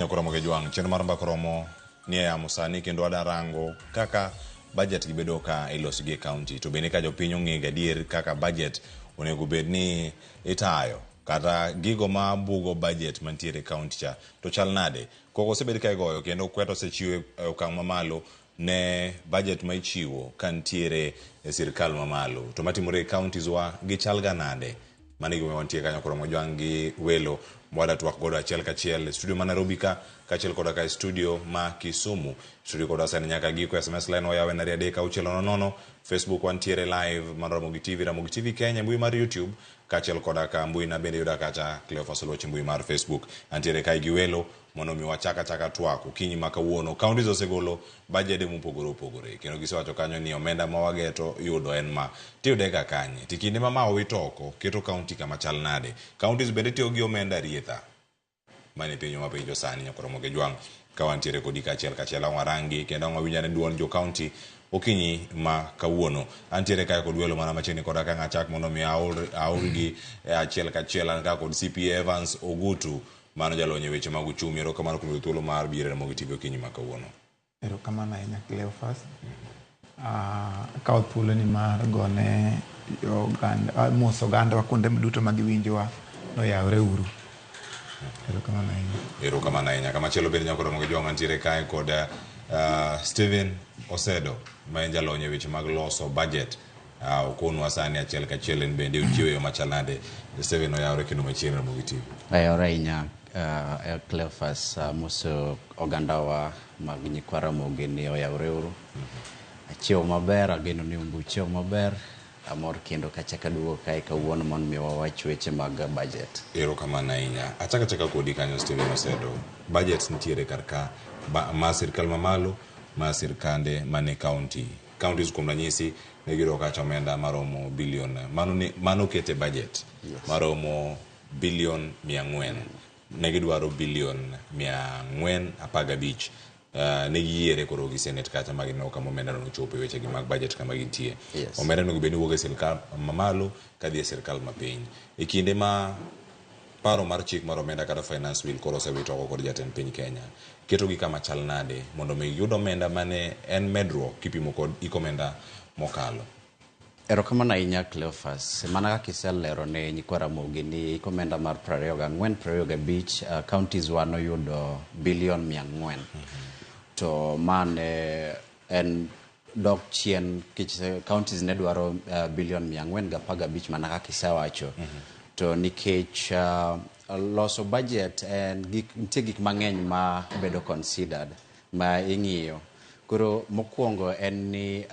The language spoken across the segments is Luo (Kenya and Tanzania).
Nyakoromo gi Jwang', chenro mar mbaka romo ni e yamo sani kendo ada rango kaka budget gi bedo ka iloso gi e county to bende ka jopiny ong'e gadier kaka budget onego bed ni itayo kata gigo ma bugo budget mantiere e county cha to chal nade. Koko osebed ka igoyo kendo kwet osechiw e okang' mamalo ne budget ma ichiwo ka nitiere e sirkal mamalo to matimore e counties wa gichal ga nade. Mano e gima wantie kanyo koro mojwang' gi welo mwada twak godo achiel kachiel e studio ma Nairobi ka kaachiel koda ka e studio ma Kisumu. Studio koda sani nyaka giko SMS line wayawe en 23600, Facebook wantiere live mar Ramogi TV, Ramogi TV Kenya, mbui mar YouTube kaachiel koda ka mbui na bende yuda kacha Cleophas Oluoch mbui mar Facebook. Antiere kae gi welo mondo mi wachak achaka twak okinyi ma kawuono. Counties osegolo bajede mopogore opogore kendo gisewacho kanyo ni omenda ma wageto yudo en ma. Tiyude ga kanye? To kinde ma ma owit oko keto county kama chal nade? Counties bende tiyo gi omenda rietha? Mano e penjo mapenjo sani nyakoromo gi jwang' ka wantiere kodi kaachiel kachiel ang' warangi kendo ang' wawinj ane duond jo county okinyi ma kawuono. Antiere kae kod welo mana machiegni koda ka ng'achak mondo mi aorgi achiel kachiel an ka kod CPA Evans Ogutu mano jalony e weche mag uchumi. Erokamano kuom yudo thuolo mar biro e Ramogi TV okinyi ma kawuono. Erokamano ahinya Cleophas. Akawo thuolo ni mar gone oganda, moso ogandawa kuonde duto ma giwinjowa noyawre uru. Erokamano ahinya. Erokamano ahinya. Kamachielo bende nyako romo gi jwang' mantiere kae kod Stephen Osedo ma en jalony e weche mag loso budget. Okonwa sani achiel kachiel en bende ochiwo e yo machal nade. Stephen oyawre kendo machiegni Ramogi TV. Oyawre ahinya Cleophas, amoso ogandawa mag nyikwa Ramogi ni oyawre uru. Achiewo maber, ageno ni un be uchiewo maber. Amor kendo kachako aduogo kae kawuono mondo mi wawach weche mag budget. Erokamano ahinya. Achako achaka kodi kanyo Stephen Osedo. Budget nitiere kar ka ma sirkal mamalo, ma sirkande mane county. Counties kuom ranyisi ne giyudo kacha omenda maromo billion mano ne mano kete budget maromo billion 400. Ne gidwaro billion 415. Ne giyiere koro gi Senate kacha ma gineno kama omenda no nochopo e weche gi mag budget kama gintie. Omenda onego bed ni wuok e sirkal mamalo kadhi e sirkal mapiny. E kinde ma paro mar chik mar omenda kata finance bill koro osewit oko kod jatend piny Kenya, ketogi kama chal nade mondo mi giyud omenda mane en medruok kipimo kod hik omenda mokalo? Erokamano ahinya Cleophas. Mana kaka iselero ne nyikwa Ramogi ni hik omenda mar 24 25 counties wa noyudo billion 400. To ma ne en dok chien nikech counties ne dwaro billion 415 mana kaka isewacho. To nikech loso budget en gik, nitie gik mang'eny ma bedo considered ma ing'iyo. Koro mokwongo en ni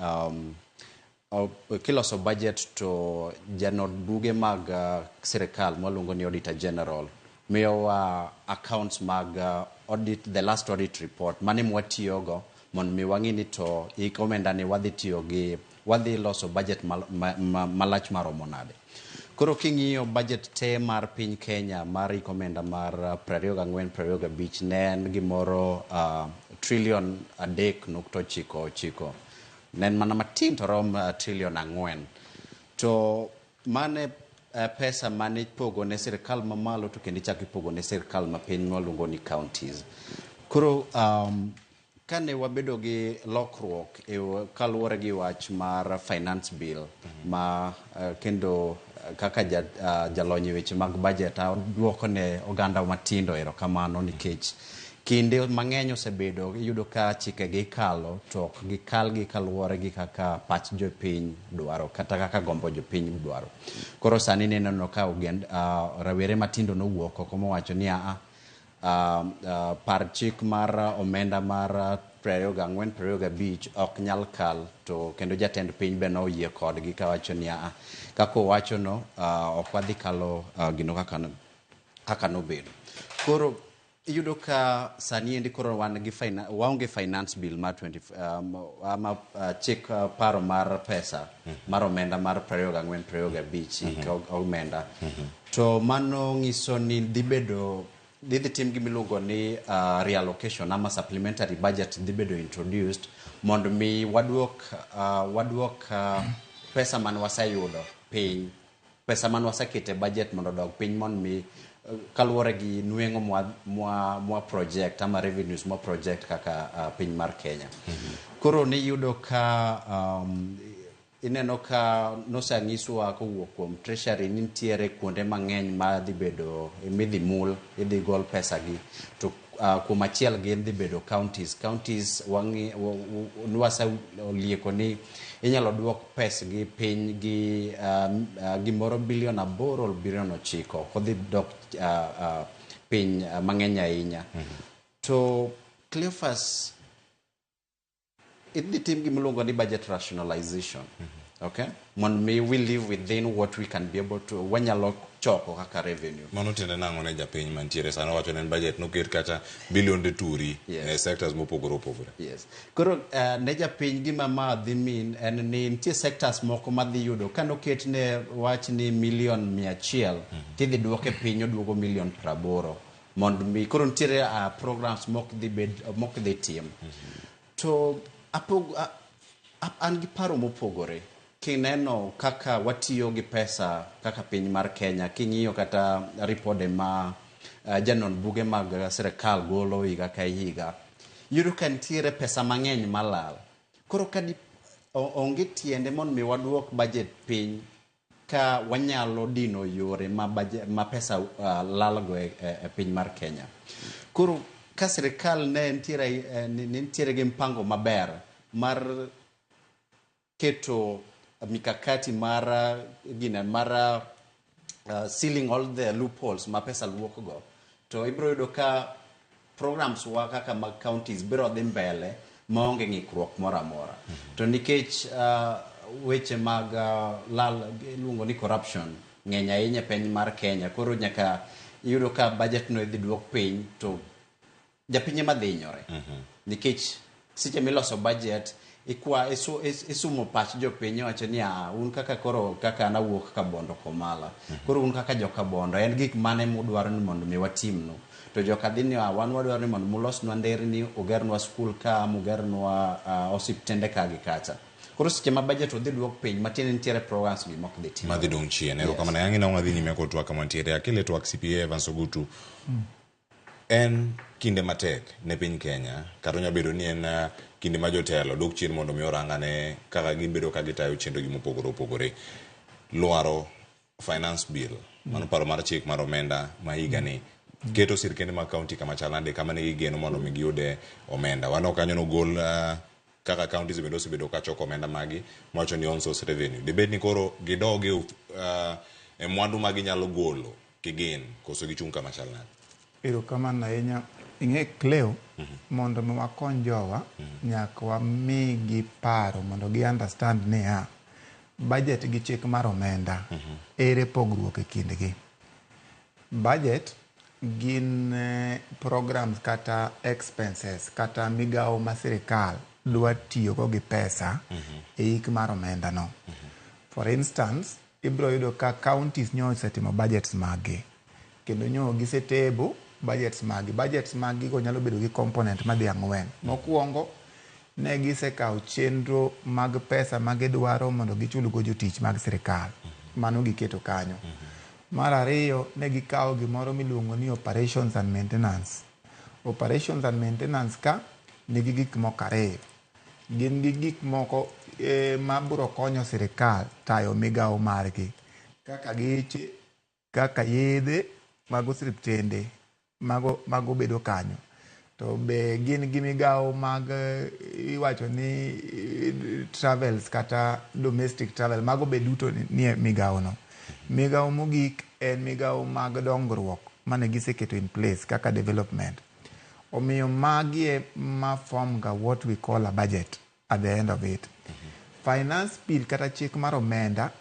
kiloso budget to janod buge mag sirikal mwaluongo ni Auditor General miyowa accounts mag audit, the last audit report mane mwatiyogo mondo mi wang'i ni to hik omenda ni wadhi tiyo gi wadhi loso budget malach maromo nade. Koro king'iyo budget te mar piny Kenya mar hik omenda mar 24 25 ne en gimoro trillion 3.99. Ne en mana matin to rom trillion 4. To mane pesa mane ipogo ne sirikal mamalo to kendo ichako ipogo ne sirikal mapiny mwaluongo ni counties. Koro kane wabedo gi lokruok e kaluwore gi wach mar finance bill ma kendo kaka jalony e weche mag budget aduoko ne oganda matindo erokamano nikech kinde mang'eny osebedo iyudo ka chike gi ikalo to ok gikal gi kaluwore gi kaka pach jopiny dwaro kata kaka gombo jopiny dwaro. Koro sani nineno ka rawere matindo nowuok oko mowacho ni par chik mar omenda mar 24 25 ok nyal kal to kendo jatend piny be noyie kodgi kawacho ni kaka owacho no ok wadhi kalo gino kaka nobedo. Koro iyudo ka sani endi koro wan gi waonge finance bill mar 20 ama chik paro mar pesa mar omenda mar 24 25 omenda. To mano nyiso ni dhi bedo dhi tim gimiluongo ni reallocation ama supplementary budget dhi bedo introduced mondo mi waduok pesa mane waseyudo piny, pesa mane waseketo e budget mondo odog piny mondo mi Kaluwore gi nweng'o mwa project ama revenues mwa project kaka piny mar Kenya. Koro niyudo ka ineno ka nosanyiswa kowuok kuom treasury ni nitiere kuonde mang'eny ma dhi bedo midhi mul, idhi gol pesa gi to kuom achiel gin dhi bedo counties. Counties wang'i nwaselieko ni inyalo duok pesgi piny gi gimoro bilion 8, bilion 9 kodhi dok piny mang'eny ahinya. To Cleophas, idhi tim gimiluongo ni budget rationalization, okay, mondo mi we live within what we can be able to, wanyalo choko kaka revenue. Mano tiende nang'o ne japiny mantiere sani wacho ne en budget noket kata bilionde turi e sectors mopogore opogore? Yes. Koro ne japiny gima ma dhi mean en ni nitie sectors moko madhi yudo ka noket ne wach ni milion 100 tidhi duoke piny oduogo milion 80 mondo mi koro nitiere programs mok dhi bed mok dhi tim. To an gi paro mopogore kineno kaka watiyo gi pesa kaka piny mar Kenya, king'iyo kata ripode ma janon buge mag sirikal golo higa ka higa, yudo ka nitiere pesa mang'eny malal. Koro ka onge tiende mondo mi waduok budget piny ka wanyalo dino yore ma, budget, ma pesa lalgo e piny mar Kenya. Koro ka sirikal ne nitiere gi mpango maber mar keto mikakati mar gine mar sealing all the loopholes ma pesa wuok go, to ibiro yudo ka programs wa kaka mag counties biro dhi mbele maonge ng'ikruok moro amora. To nikech weche mag lal iluongo ni corruption ng'eny ahinya e piny mar Kenya, koro nyaka iyudo ka budget no idhi duok piny to japiny ema dhi hinyore, nikech seche miloso budget ikwa isumo pach jopiny iwacho ni un kaka koro kaka an awuok Kabondo Komala, koro un kaka joka Bondo en gik mane mudwaro ni mondo mi watimnu, to joka dhi ni wan wadwaro ni mondo mulosnwa nderni, ugernwa skul ka, mugernwa osiptende ka gi kacha. Koro seche ma budget odhi duok piny, matiende nitiere programs gi mok dhi timore. Madhi dong' chien. Erokamano. Yes. Ang'e wadhi nyime kod twak mantiere. Akele twak CPA Evans Ogutu. En kinde matek ne piny Kenya, kata onyalo bedo ni en kinde ma jotelo dok chien mondo mi orang ane kaka gibedo ka gitayo chenro gi mopogore opogore. Lwaro finance bill, mano paro mar chik mar omenda ma higa ni, keto sirkende mag kaunti kama chal nade kama ne gigeno mondo mi giyude omenda. Waneno kanyo nogol kaka counties bende osebedo ka choko omenda magi mawacho ni own source revenue. Dibed ni koro gidog e mwandu ma ginyalo golo kigin koso gichung' kama chal nade? Erokamano ahinya. Ing'e Cleo, mondo mi wakony jowa, nyaka wamigi paro mondo gi understand niya, budget gi chik mar omenda, ere pogruok e kindgi. Budget gin programs kata expenses kata migawo ma sirikal dwa tiyogo gi pesa e hik mar omenda no. For instance, ibiro yudo ka counties nyo osetimo budgets maggi kendo nyo gisetebo budgets maggi. Budgets maggi go nyalo bedo gi component madhi ang'wen. Mokwongo, ne gisekawo chenro mag pesa ma gidwaro mondo gichulgo jotich mag sirikal. Mano giketo kanyo. Mar ariyo, ne gikawo gimoro miluongo ni operations and maintenance. Operations and maintenance ka nigi gik moko ariyo. Gin gi gik moko ma biro konyo sirikal tayo migawo margi kaka geche, kaka yedhe mag osiptende, mago bedo kanyo. To be gin gi migawo mag iwacho ni travels kata domestic travel, mago be duto nie migawo no. Migawo mogik en migawo mag dongruok mane giseketo in place kaka development. Omiyo magi e ma form ga what we call a budget at the end of it. Finance bill kata chik mar omenda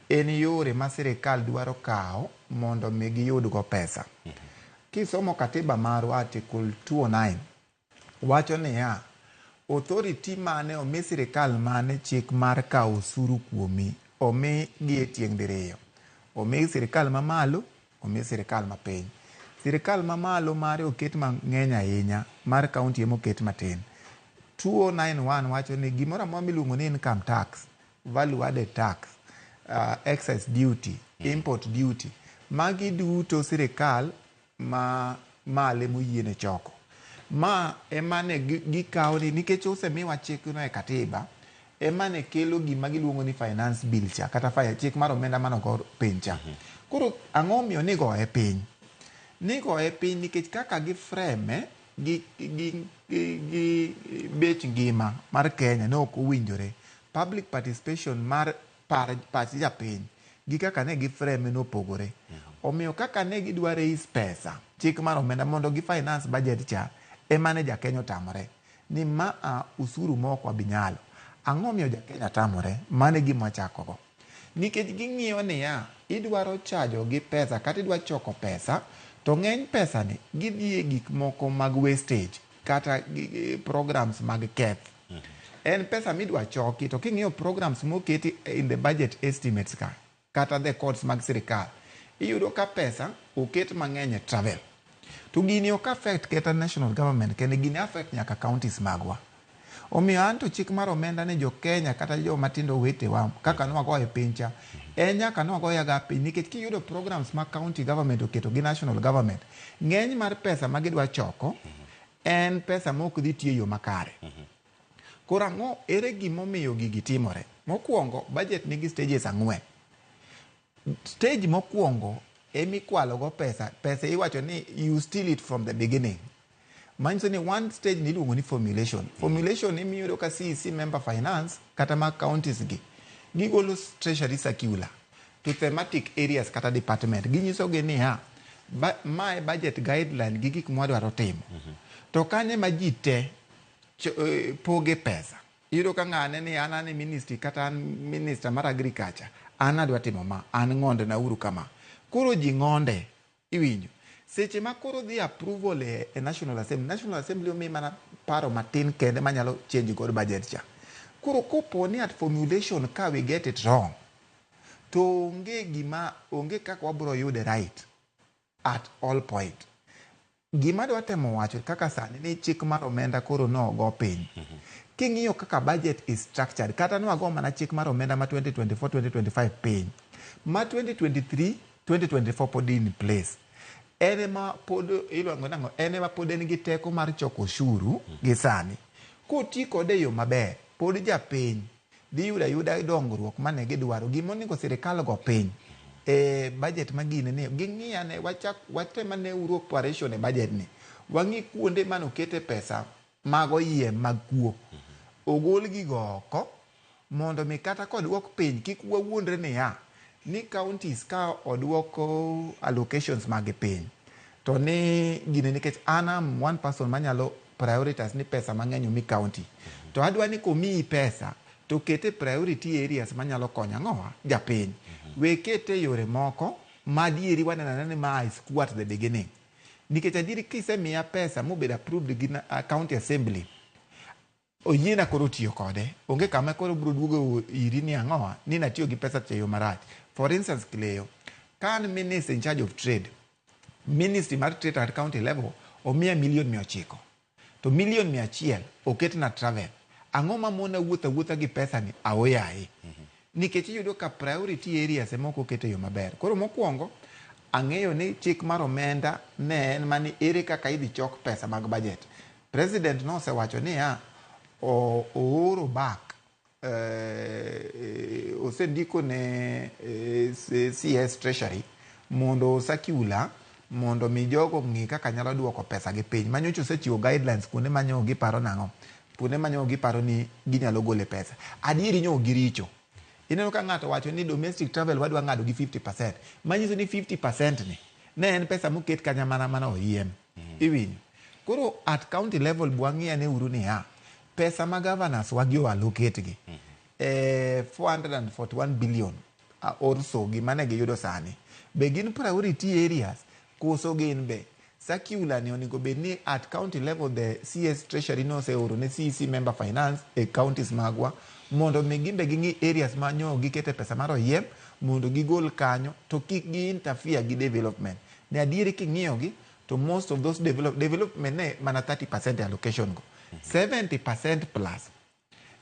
en yore ma sirikal dwaro kawo mondo mi giyudgo pesa. Kisomo katiba marwa article 209 wacho niya, authority mane omi sirikal mane chik mar kawo osuru kuomi omi gi e tieng' diriyo. Omi sirikal mamalo, omi sirikal mapiny. Sirikal mamalo mare oket mang'eny ahinya, mar kaunti ema oket matin. 2091 wacho ni gimoro amora miluongo ni income tax, value added tax, excise duty, import duty, magi duto sirikal ma male moyiene choko. Ma ema ne gikawo ni nikech osemiwa chikno e katiba, ema ne kelo gima giluongo ni Finance Bill cha, kata chik mar omenda manogo piny cha. Koro ang'o omiyo nigoye piny? Nigoye piny nikech kaka gifreme gi bech ngima mar Kenya ne ok owinjore. Public participation mar pach japiny gi kaka ne gifreme nopogore. Omiyo kaka ne gidwa raise pesa, chik mar omenda mondo gi finance budget cha, ema ne Jakenya otamore. Ni maa usuru ma ok wabinyalo. Ang'o miyo Jakenya tamore? Mano e gima wachakogo. Nikech ging'iyo niya, idwaro chajo gi pesa kata idwa choko pesa, to ng'eny pesa ni gidhi e gik moko mag wastage kata programs mag keth. En pesa midwa choki, to king'iyo programs moketi in the budget estimates ka, kata the codes mag sirikal, iyudo ka pesa oket mang'eny e travel. To gini ok affect kata national government kende, gini affect nyaka counties magwa. Omiyo an to chik mar omenda ni jo Kenya kata joma tindo wetewa kaka nwagoye piny cha, en nyaka nwagoye ga piny nikech kiyudo programs ma county government oketo gi national government, ng'eny mar pesa ma gidwa choko en pesa ma ok dhi tiyo e yo makare. Koro ang'o, ere gimomiyo gigi timore? Mokwongo, budget nigi stages 4. Stage mokwongo emikwalo go pesa, pesa iwacho ni you steal it from the beginning. Manyiso ni one stage ni iluongo ni formulation. Formulation imiyudo ka CEC member finance kata mag counties gi gigolo treasury circular to thematic areas kata department. Ginyiso gi niya, mae budget guideline gi gik mwadwaro timo. To kanye ma ji te poge pesa. Iyudo ka ng'ane ni an an e ministry kata an minister mar agriculture, an adwa timo ma, an ng'onde na uru kama. Koro ji ng'onde, iwinjo. Seche ma koro dhi approval e National Assembly, National Assembly omi mana paro matin kende manyalo change godo budget cha. Koro kopo ni at formulation ka we get it wrong, to onge gima, onge kaka wabro yude right at all point. Gima adwa temo wacho kaka sani ni chik mar omenda koro nogo piny. King'iyo kaka budget is structured, kata nwago mana chik mar omenda ma 2024-2025 piny, ma 2023-2024 pod in place. En ema pod iluongo nang'o? En ema pod en gi teko mar choko osuru gi sani. Koti kode e yo maber, pod japiny dhi yudo ayuda dongruok mane gidwaro. Gimonego sirikal go piny e budget magine ni ging'i ane wachak watem ane uru operation e budget ni. Wang'i kuonde manokete pesa mag oyiem mag kuo. Ogol gigo oko mondo mi kata koduok piny kik wawuondre niya ni counties ka oduoko allocations mag piny to ni gine nikech an am one person manyalo prioritize ni pesa mang'eny omi county to adwa ni komiyi pesa to kete priority areas manyalo konyo ang'owa japiny we kete yore moko madieri waneno anena ni ma is kuo at the beginning nikech adieri kisemiya pesa mobedo approved gi county assembly oyiena koro tiyo kode onge kama koro biro duogo iri ni ang'owa ni natiyo gi pesa e yo marach. For instance, Cleo, ka an minister in charge of trade, ministry mar trade at county level omiya milion 900 to milion 100 oketna travel, ang'o mamona wuotho awuotha gi pesa ni aoyaye? Nikech iyudo ka priority areas ema ok oket e yo maber. Koro mokwongo ang'eyo ni chik mar omenda ne en mani ere kaka idhi chok pesa mag budget. President nosewacho niya ooro back osendiko ne CS Treasury mondo circular mondo mi jogo ng'i kaka nyalo duoko pesa gi piny. Manyocha osechiwo guidelines kuonde manyo giparo nang'o, kuonde manyo giparo ni ginyalo gole pesa. Adieri nyo giricho. Ineno ka ng'ato wacho ni domestic travel wadwa ng'ado gi 50%, manyiso ni 50% ni ne en pesa moket kanya mana mana oyiem. Iwinjo? Koro at county level bwang'i ane uru niya, pesa ma governors wagi o allocate gi 441 billion or so gima ne giyudo sani be gin priority areas koso gin be circular ni onego bed ni at county level the CS Treasury noseoro ne CEC member finance e counties magwa mondo mi gin be ging'i areas ma nyo gikete pesa mar oyiem mondo gigol kanyo to kik gi interfere gi development. Ne adieri king'iyo gi to most of those development ne mana 30% allocation go, 70% plus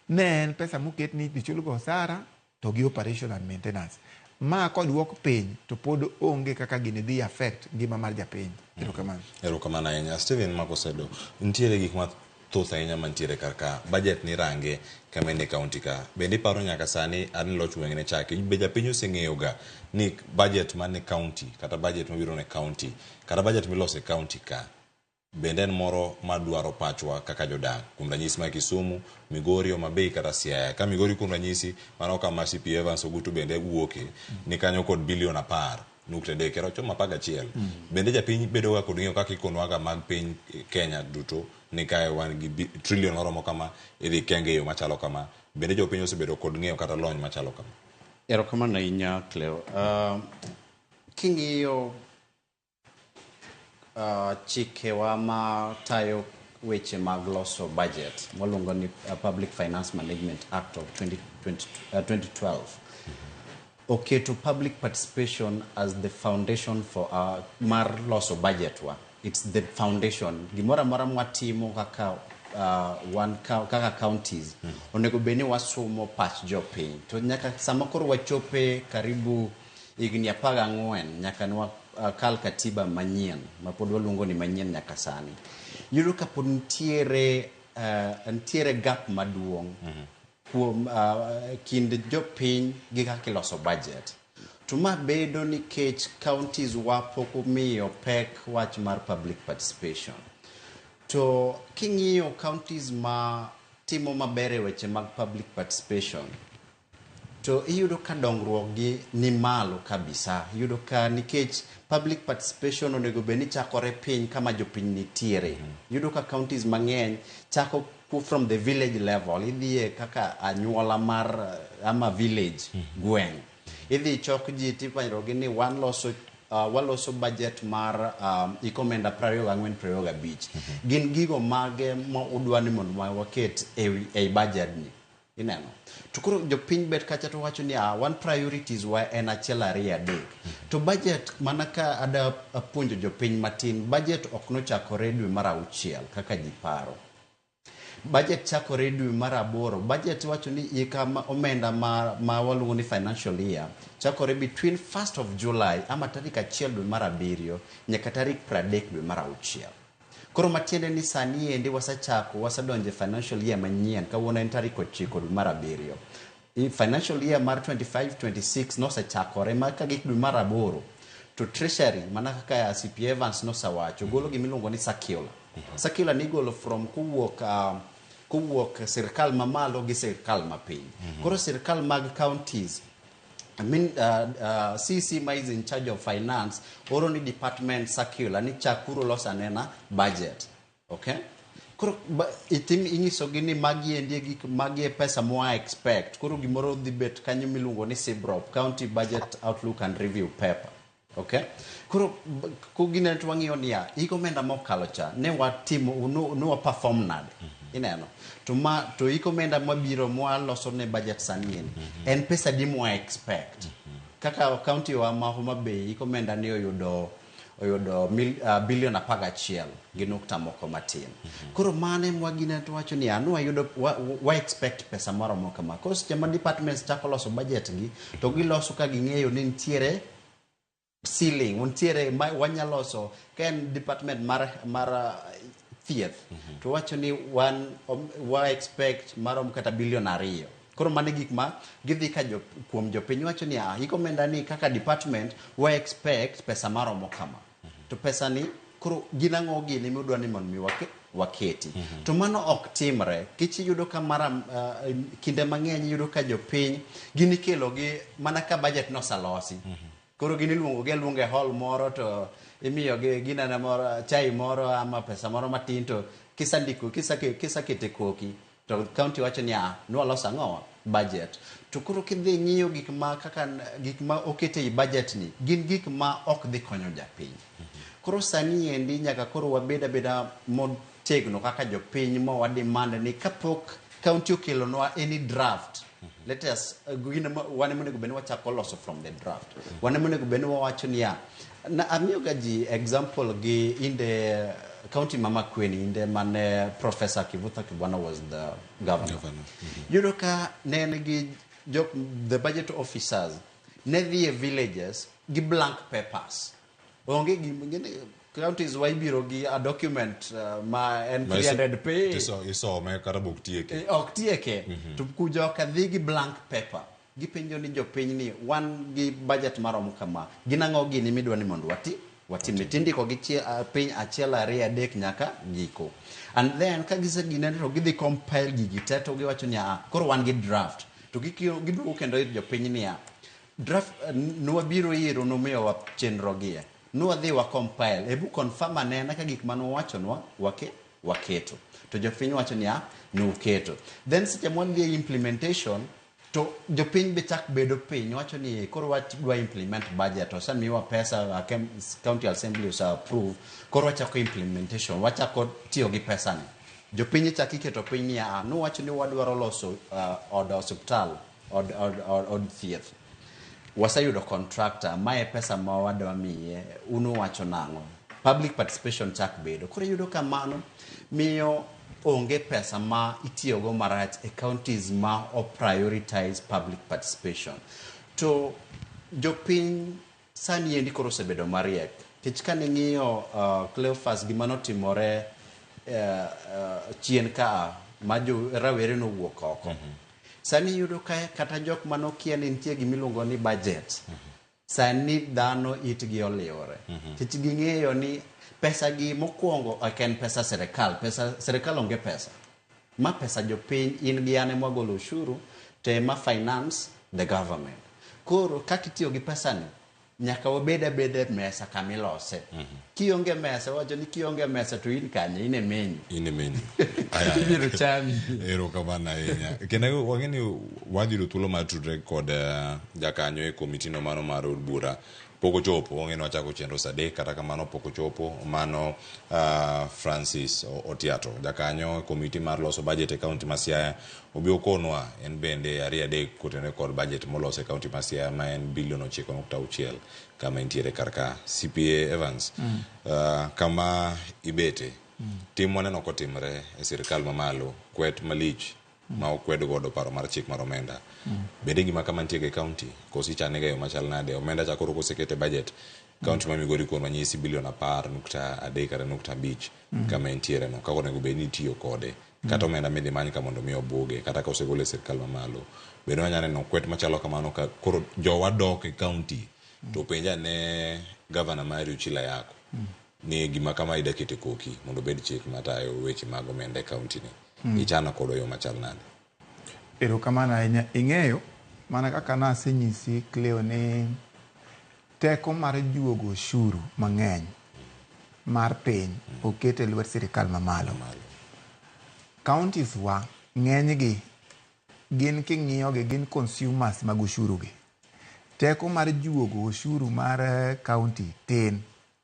ne en pesa moket ni idhi chulgo osara to gi operation and maintenance. Ma koduok piny to pod onge kaka gini dhi affect ngima mar japiny. Erokamano. Erokamano ahinya. Stephen Makosedo, nitiere gik mathoth ahinya mantiere kar ka. Budget ni range kama en e county ka. Bende iparo nyaka sani ani loch weng' ne chaki. Be japiny oseng'eyo ga ni budget man e county kata budget mabiro ne county kata budget miloso e county ka bende en moro madwaro pachwa kaka jodak. Kuom ranyisi ma Kisumu, Migori, Homa Bay kata Siaya. Ka Migori kuom ranyisi, mano kama CP Evans Ogutu bende wuoke, ni kanyo kod bilion 10.3, kero chomo 11. Bende japiny bedo ga kod ng'eyo kaka ikonwaga mag piny Kenya duto ni kae wan gi trillion moromo kama, idhi kenge e yo machalo kama. Bende jopiny osebedo kod ng'eyo kata lony machalo kama? Erokamano ahinya, Cleo. King'iyo chikewa ma tayo weche mag loso budget mwaluongo ni Public Finance Management Act of 2012 oketo public participation as the foundation for mar loso budget wa. It's the foundation. Gimoro amora mwatimo kaka wan kaka counties onego bed ni wasumo pach jopiny. To nyaka sama koro wachope karibu higni 14 nyaka ne wakal katiba manyien ma pod waluongo ni manyien nyaka sani. Yudo ka pod nitiere gap maduong' kuom kind jopiny gi kaka iloso budget. To ma bedo nikech counties wa pok omiyo pek wach mar public participation. To king'iyo counties ma timo maber e weche mag public participation, to iyudo ka dongruok gi ni malo kabisa. Iyudo ka nikech public participation onego bed ni chakore piny kama jopiny nitiere. Iyudo ka counties mang'eny chako from the village level, idhiye kaka anyuola mar ama village, gweng'. Idhi chok ji tipanyogi ni wan loso waloso budget mar hik omenda 24-25. Gin gigo mage ma udwa ni mondo waket ei budget ni? Ineno. To koro jopiny bet kacha to wacho ni one priorities wa en 1 2 3. To budget mana ka ada apuonjo jopiny matin, budget ok nochakore dwe mar 6 kaka ji paro. Budget chakore dwe mar 8. Budget wacho ni hika omenda ma waluongo ni financial year chakore between 1st of July ama tarik 1 dwe mar 7 nyaka tarik 30 dwe mar 6. Koro matiende ni sani endi wasechako, wasedonjo e financial year manyien, kawuono en tarik 9 dwe mar 7. Financial year mar 25-26 nosechakore ma ka gik dwe mar 8 to Treasury mana kaka CP Evans nosewacho golo gima iluongo ni circular. Circular ni igolo from kowuok sirkal mamalo gi sirkal mapiny. Koro sirkal mag counties, I mean, CC ma is in charge of finance oro ni department circular ni chakuru loso anena budget. Okay? Koro itim inyisogi ni magi endi e gik magi e pesa mwa expect. Koro gimoro dhi bet kanyo miluongo ni CBROP, County Budget Outlook and Review Paper. Okay? Koro kogine to wang'iyo niya, hik omenda mokalo cha ne watimo no wa perform nade? Ineno. To ma to hik omenda mabiro mwaloso ne budget sani en en pesa di mwa expect. Kaka county wa ma Homa Bay hik omenda ni oyudo bilion 11 gi nukta moko matin. Koro mane mwagine to wacho ni anu wayudo wa expect pesa moromo kama. Koro seche ma departments chako loso budget gi to giloso ka ging'eyo ni nitiere ceiling, nitiere ma wanyaloso ka en department mar thieth to wacho ni wa expect marom kata bilion 2. Koro mano gik ma gidhi ka kuom jopiny wacho ni hik omenda ni kaka department wa expect pesa maromo kama. To pesa ni koro gin ang'o gini midwa ni mondo mi waketi. To mano ok timre. Kich iyudo ka mara kinde mang'eny iyudo ka jopiny gin ikelo gi mana ka budget nosalosi. Koro gin iluongo gi aluonga e hall moro to imiyo gi ginene moro, chai moro ama pesa moro matin to kisandiko, kisakete koki to county wacho ni nwaloso ang'o budget. To koro kidhi ng'iyo gik ma kaka gik ma okete ei budget ni gin gik ma ok dhi konyo japiny. Koro sani endi nyaka koro wabed abeda motegno kaka jopiny ma wa demand ni kapok county okelonwa any draft, let us gin wan ema onego bed ni wachako loso from the draft. Wan ema onego bed ni wawacho niya, na amiyo ga ji example gi inde county ma Makueni, inde mane Professor Kivutha Kibwana was the governor. Yudo ka ne en gi the budget officers ne dhi e villages gi blank papers. Onge gi counties wa ibiro gi a document ma en 300 page. Isome kata bok tieke. Ok tieke. To kujoka dhi gi blank paper. Gipenjo ni jopiny ni wan gi budget maromo kama. Gin ang'o gini midwa ni mondo wati? Watim. Tindiko gi piny 1, 2, 3 nyaka giko. And then ka giseginene to gidhi compile gigi te to giwacho ni koro wan gi draft. To giduogo kendo ir jopiny niya, draft nwabiro iru numiyowa chenro gie. Nwadhi wa compile. Ebu confirm anena ka gik mane uwachonwa waketo. To jopiny wacho niya, nuketo. Then seche mwadhi e implementation, to jopiny be chak bedo piny wacho ni koro wadwa implement budget, osemiwa pesa, county assembly ose approve, koro wachako implementation, wachako tiyo gi pesa ni. Jopiny chak iketo piny niya, nuwacho ni wadwaro loso od osiptal, od thieth. Waseyudo contractor, mae pesa ma wadwa miye, unu wacho nang'o? Public participation chak bedo. Koro iyudo ka mano miyo onge pesa ma itiyogo marach e counties ma o prioritize public participation. To jopiny sani endi koro osebedo mariek. Nikech kane ing'iyo Cleophas gima notimore chien ka ma jo rawere nowuok oko. Sani iyudo ka kata jok manokia ni nitie gimiluongo ni budget. Sani dhano itgi oliwore. Nikech ging'eyo ni pesa gi mokwongo ok en pesa sirikal. Pesa sirikal onge pesa. Ma pesa jopiny in gi an ema wagolo ushuru to ema finance the government. Koro kaka itiyo gi pesa ni nyaka wabed abeda e mesa kamilose. Kionge mesa, wacho ni kionge mesa to in kanye, in e menu. In e menu. Ibiro chami. Erokamano ahinya. Kendo wang'e ni wadhi yudo thuolo mar tudre kod jakanyo e komiti no mano mar od bura. Pok ochopo, wang'e ni wachako chenro saa 3, kata kamano pok ochopo. Mano Francis Otiato, jakanyo e komiti mar loso budget e kaunti ma Siaya. Obi okonwa en bende 2 3 kotenore kod budget molos e kaunti ma Siaya ma en bilion 9.6 kama entiere kar ka. CPA Evans, kama ibete, tim waneno kotimre e sirikal mamalo, kwet malich ma okwed godo paro mar chik mar omenda. Bende gima kama nitie e kaunti, koso ichane ga e yo machal nade? Omenda cha koro kosekete budget, kaunti ma Migori kuom ranyisi bilion 10.3 kata 0.5 kama entiere no, kaka onego bed ni itiyo kode. Kata omenda midhi many ka mondo mi obuge, kata ka osegol e sirikal mamalo. Bende wanyalo neno kwet machalo kamano ka koro jowa dok e kaunti to penja ne gavana mari Uchila Yako ni gima kama ida kete koki mondo obed chik matayo weche mag omenda e kaunti ni. Ichano kod yo machal nade? Erokamano ahinya. Ing'eyo, mana kaka nasenyisi Cleo ni teko mar juogo ushuru mang'eny mar piny oket e lwet sirikal mamalo. Counties wa ng'enygi gin king'iyogi gin consumers mag ushuru gi. Teko mar juogo ushuru mar county tin.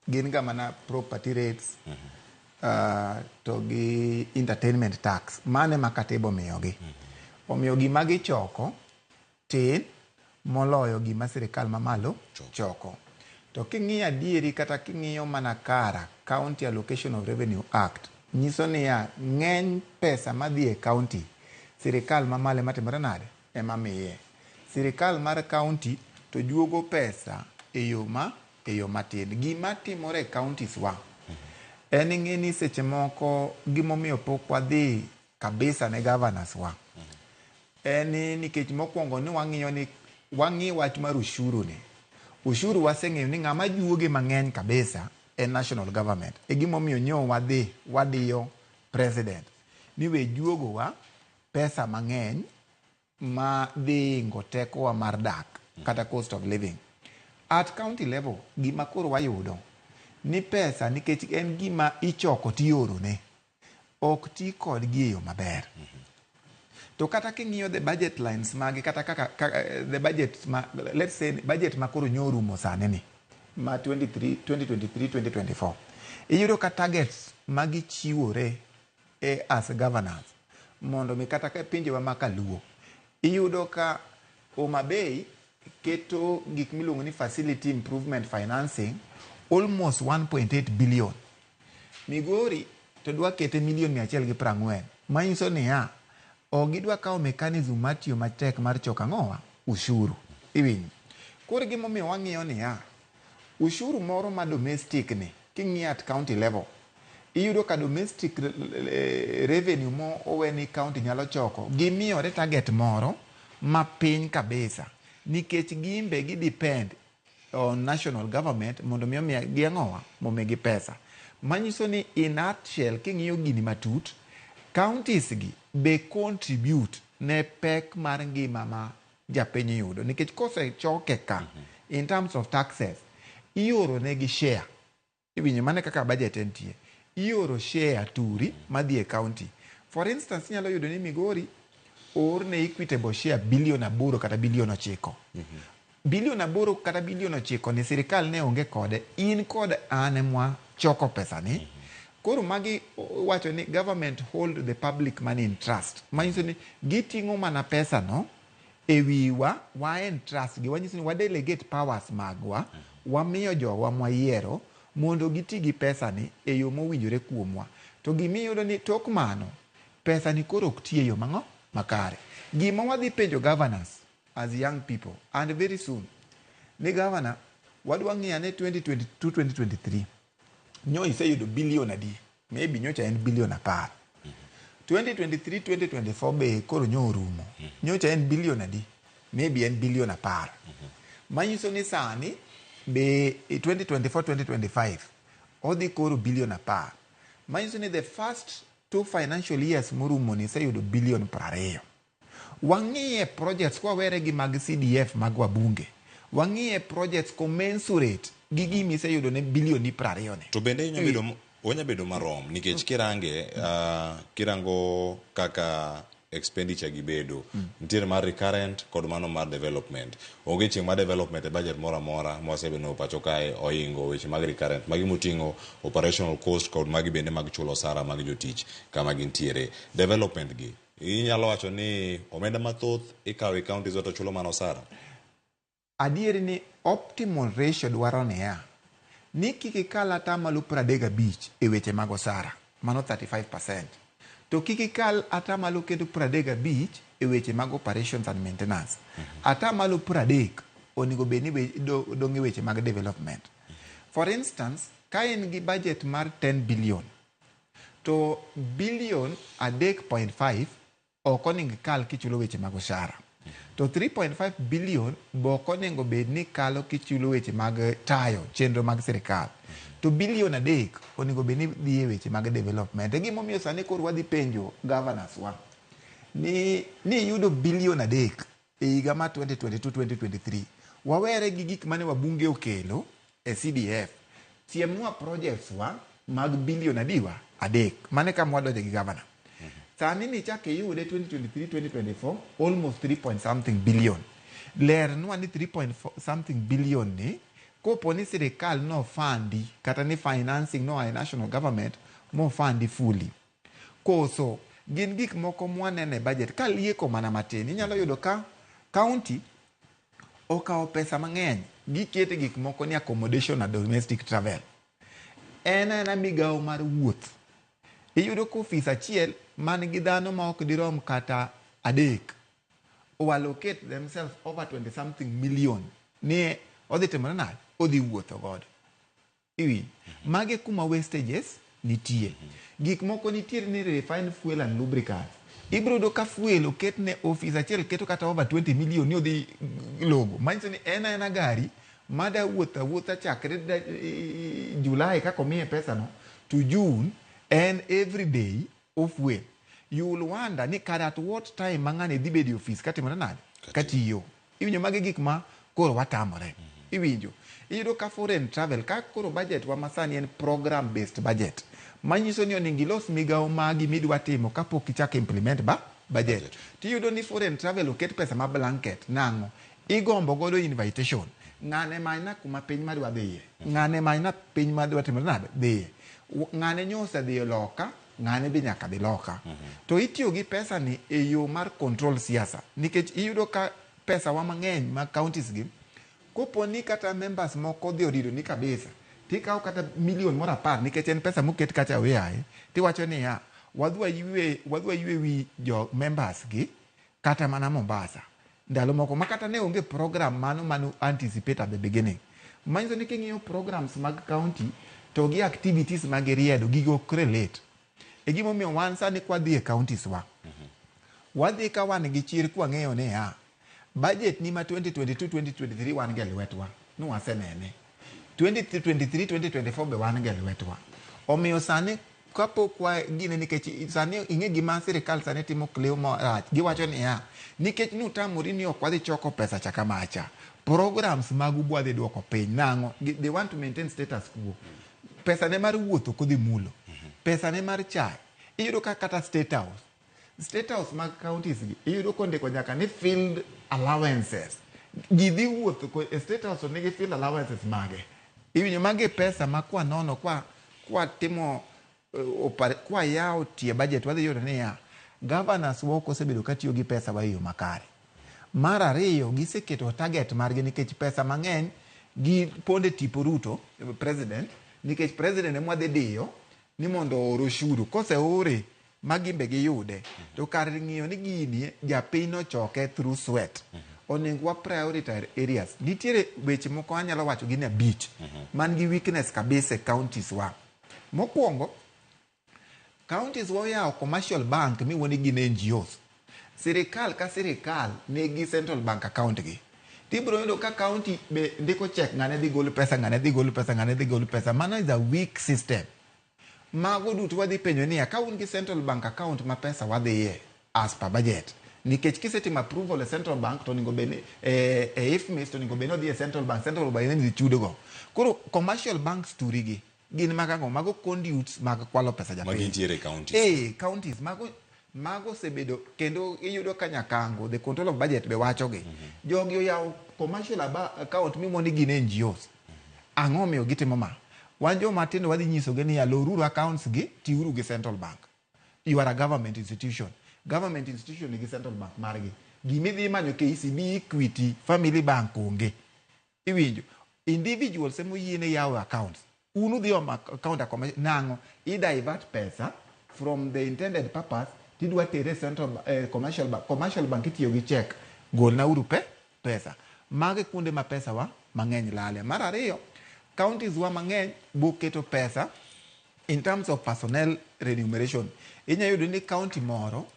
Gin ga mana property rates to gi entertainment tax. Mano ema katiba omiyogi. Omiyo gima gichoko tin moloyo gima sirikal mamalo choko. To king'iyo adieri kata king'iyo mana kara County Allocation of Revenue Act nyiso niya ng'eny pesa madhi e county sirikal mamalo ema timore nade? Ema miye. Sirikal mar county to juogo pesa e yo matin. Gima timore e counties wa en ing'e ni seche moko gimomiyo pok wadhi kabisa ne governors wa en ni nikech mokwongo ni wang'iyo ni wang'i wach mar ushuru ni. Ushuru waseng'eyo ni ng'ama juoge mang'eny kabisa en national government. E gimomiyo nyo wadhi wadiyo president ni we juogowa pesa mang'eny ma dhi ingo tekowa mar dak kata cost of living. At county level gima koro wayudo ni pesa nikech en gima ichoko tiorone ok ti kodgi e yo maber. To kata king'iyo the budget lines magi kata kaka the budget ma, let's say budget ma koro nyorumo sani ni ma 2023-2024 iyudo ka targets magichiwore e as governors mondo mi kata ka pinjewa ma kaluo iyudo ka Homa Bay keto gik miluongo ni facility improvement financing almost 1.8 billion. Migori to dwa kete milion 140. Manyiso niya, ok gidwa kawo mechanism mar tiyo matek mar choko ang'owa? Ushuru. Iwinjo? Koro gimomiyo wang'iyo niya, ushuru moro ma domestic ni king'iyo at county level, iyudo ka domestic revenue mo owe ni county nyalo choko, gimiyore target moro mapiny kabisa nikech gimbe gi depend on national government mondo mi omiya gi ang'owa momigi pesa. Manyiso ni in nutshell king'iyo gini matut, counties gi be contribute ne pek mar ngima ma japiny yudo nikech kosechoke ka in terms of taxes ioro negi share. Iwinjo mane kaka budget entie, ioro share turi madhi e county. For instance, inyalo yudo ni Migori oor ne equitable share bilion 8 kata bilion 9. Bilion 8 kata bilion 9 ni sirikal ne onge kode, in kod an emwa choko pesa ni. Koro magi wacho ni government hold the public money in trust. Manyiso ni giting'o mana pesa no e wiwa, wa entrust gi, wanyiso ni wa delegate powers magwa, wamiyo jowa mwayiero mondo giti gi pesa ni e yo mowinjore kuomwa. To gimiyudo ni tok mano, pesa ni koro ok ti e yo mang'o makare. Gima wadhi penjo governors as young people and very soon ni governor wadwa ng'iyo ane 2022-2023 nyo iseyudo bilion adi, maybe nyocha en bilion 10. 2023-2024 be koro nyo orumo, nyocha en bilion adi, maybe en bilion 10. Manyiso ni sani be 2024-2025 odhi koro bilion 10. Manyiso ni the first 2 financial years morumo ni iseyudo bilion 20. Wang'iye projects kwawere gi mag CDF mag wabunge, wang'iye projects commensurate gi gima iseyudo ne bilion 20 ni. To bende onya bedo marom nikech kirange kirango kaka expenditure gi bedo, nitiere mar recurrent kod mano mar development. Onge chieng' mar development e budget moro amora mwasebedo pacho kae oingo weche mag recurrent, magi moting'o operational cost kod magi bende mag chulo osara mag jotich kama gintiere. Development gi inyalo wacho ni omenda mathoth ikawo e counties to chulo mana osara. Adieri ni optimal ratio dwaro niya, ni kik ikal atamalo 35 e weche mag osara, mano 35%. To kik ikal atamalo kendo 35 e weche mag operations and maintenance. Atamalo 30 onego bed ni dong' e weche mag development. For instance, ka in gi budget mar 10 billion, to billion 3.5 ok onego ikal kichulo weche mag osara. To 3.5 billion be ok onego bed ni kalo kichulo weche mag tayo chenro mag sirikal. To billion 3 onego bed ni dhi e weche mag development. E gimomiyo sani koro wadhi penjo governors wa ni iyudo billion 3 e higa mar 2022-2023. Wawere gi gik mane wabunge okelo e CDF. Siemnwa projects wa mag billion adiwa 3. Mane kama wadonje gi governor. Sani ni chak iyude 2023-2024 almost 3 point something billion. Lernwa ni 3 point something billion ni kopo ni sirikal no fundi kata ni financing no e national government mo fundi fully. Koso gin gik moko mwanene e budget ka lieko mana matin inyalo yudo ka county okawo pesa mang'eny gikete gik moko ni accommodation and domestic travel. En aena migawo mar wuoth. Iyudo ka ofis achiel man gi dhano ma ok dirom kata 3 o allocate themselves over 20 something million ni odhi timore nade, odhi wuotho godo. Iwinjo? Magi kuma wastages nitie. Gik moko nitiere ni refined fuel and lubricants. Ibiro yudo ka fuel oket ne ofis achiel keto kata over 20 million ni odhi logo. Manyiso ni en aena gari mada wuotho awuotha chakre July kaka omiye pesa no to June en every day ofuel. You will wonder ni kare at what time ma ng'ani dhi bedo e ofis katimore nade? Katiyo. Iwinjo magi gik ma koro watamore. Iwinjo. Iyudo ka foreign travel ka koro budget wa masani en program based budget. Manyiso ni onego ilos migawo magi midwa timo kapok ichako implement ba budget. Tiyudo ni foreign travel oket pesa ma blanket nang'o? Igombo godo invitation. Ng'ane manyna kuma piny madwa dhiye. Ng'ane manyna piny madwa timore nade? Dhiye. Ng'ane nyo osedhiyo loka, ng'ane be nyaka dhi loka. To itiyo gi pesa ni e yo mar control siasa. Nikech iyudo ka pesa wa mang'eny mag counties gi, kopo ni kata members moko odhi orido ni kabisa, tikawo kata milion moro 10 nikech en pesa moket kacha oyaye, tiwacho niya, wadhi waywe wi jo members gi kata mana Mombasa. Ndalo moko ma kata ne onge program mano mano anticipate at the beginning. Manyiso ni king'iyo programs mag county to gi activities ma giriedo, gigo ok relate. E gimomiyo wan sani kwadhi e counties wa, wadhi ka wan gi chir kwang'eyo niya, budget ni ma 2022-2023 wan go e lwetwa, nwasenene. 2023-2024 be wan go e lwetwa. Omiyo sani kapok wa gine nikech sani ing'e gima sirikal sani timo Cleo marach. Giwacho niya, nikech nutamori ni ok wadhi choko pesa cha kamacha, programs magu bwadhi duoko piny. Nang'o? They want to maintain status quo. Pesa ne mar wuoth ok odhi mulo. Pesa ne mar chae. Iyudo ka kata State House. State House mag counties gi, iyudo kondiko nyaka ni field allowances. Ji dhi wuotho e State House to nigi field allowances mage. Iwinjo magi pesa ma kwa nono kwa timo kwa yawo tie budget wadhi yudo niya, governors wa ok osebedo katiyo gi pesa wa e yo makare. Mar ariyo, giseketo target margi nikech pesa mang'eny giponde tipo Ruto, president, nikech president ema wadhi diyo ni mondo oor oshuru. Koseore ma gin be giyude, to kar ng'iyo ni gini japiny nochoke through sweat, onego wa prioritize areas. Nitiere weche moko anyalo wacho gin 5 man gi weakness kabisa e counties wa. Mokwongo, counties wa oyawo commercial bank miwuo ni gin NGOs. Sirikal ka sirikal nigi central bank account gi. Tibiro yudo ka county be ndiko check, ng'ane dhi gol pesa, ng'ane dhi gol pesa, ng'ane dhi gol pesa. Mano is a weak system. Mago duto wadhi penjo niya, ka un gi central bank account ma pesa wadhiye as per budget, nikech kisetimo approval e central bank to onego bed ni e IFMIS to onego bed ni odhi e central bank, central bank dhi chudo go. Koro commercial banks turigi gin mag ang'o? Mago conduits mag kwalo pesa japiny. Magi nitiere e counties. Counties mago osebedo kendo iyudo ka Nyakango the control of budget be wacho gi. Jogi oyawo commercial account miluongo ni gin NGOs. Ang'o omiyo gitimo ma? Wan joma tindo wadhi nyisogi niya, loruru accounts gi, tiuru gi central bank. You are a government institution. Government institution nigi central bank margi. Gimidhi manyo KCB, Equity, Family Bank onge. Iwinjo? Individuals ema oyiene yawo accounts. Un udhi omo account a nang'o? I divert pesa from the intended purpose tidwa tere central commercial bank. Commercial bank itiyo gi check. Golna uru pesa. Mago e kuonde ma pesa wa mang'eny lale. Mar ariyo, counties wa mang'eny boketo pesa in terms of personnel remuneration. Inya yudo ni county moro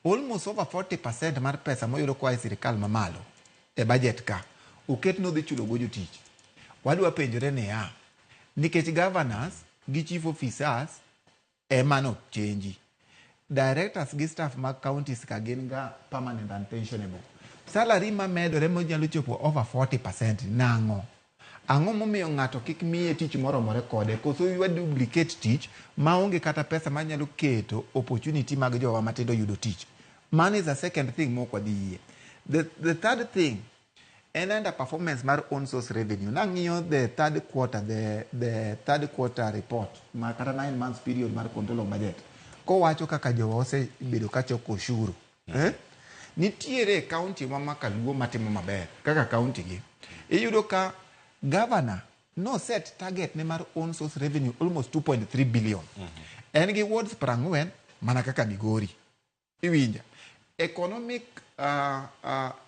almost over 40% mar pesa moyudo koa e sirikal mamalo e budget ka oket nodhi chulo go jotich. Wadwa penjore niya, nikech governors gi chief officers ema no change. Directors gi staff mag counties ka gin ga permanent and pensionable. Salary mamedore monyalo chopo over 40% nang'o? Ang'o momiyo ng'ato kik miye tich moromore kode? Koso wa duplicate tich maonge kata pesa manyalo keto opportunity mag jowa matindo yudo tich. Mano is a second thing mok wadhi yie. The third thing en under performance mar own source revenue. Nang'iyo the third quarter, the third quarter report ma kata 9 months period mar control of budget. Kowacho kaka jowa osebedo ka choko ushuru. Nitiere county ma Makaluo matimo maber kaka county gi. Iyudo ka governor no set target ne mar own source revenue almost 2.3 billion. En gi wards 40 mana kaka Migori. Iwinja. Economic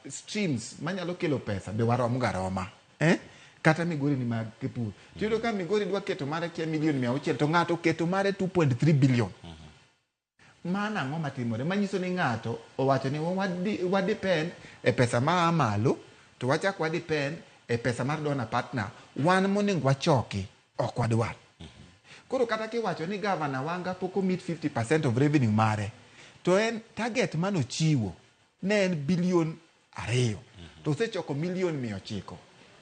streams manyalo kelo pesa be warom ga roma. Kata Migori ni mag pur. Tiyudo ka Migori dwa keto mare kia milion 600 to ng'ato keto mare 2.3 billion. Mano ang'o matimore? Manyiso ni ng'ato owacho ni wa depend e pesa ma malo to wachak wa depend e pesa mar donor partner. Wan monego wachoki ok wadwar. Koro kata kiwacho ni governor Wanga pok o meet 50% of revenue mare, to en target manochiwo ne en bilion 2 to osechoko milion 900.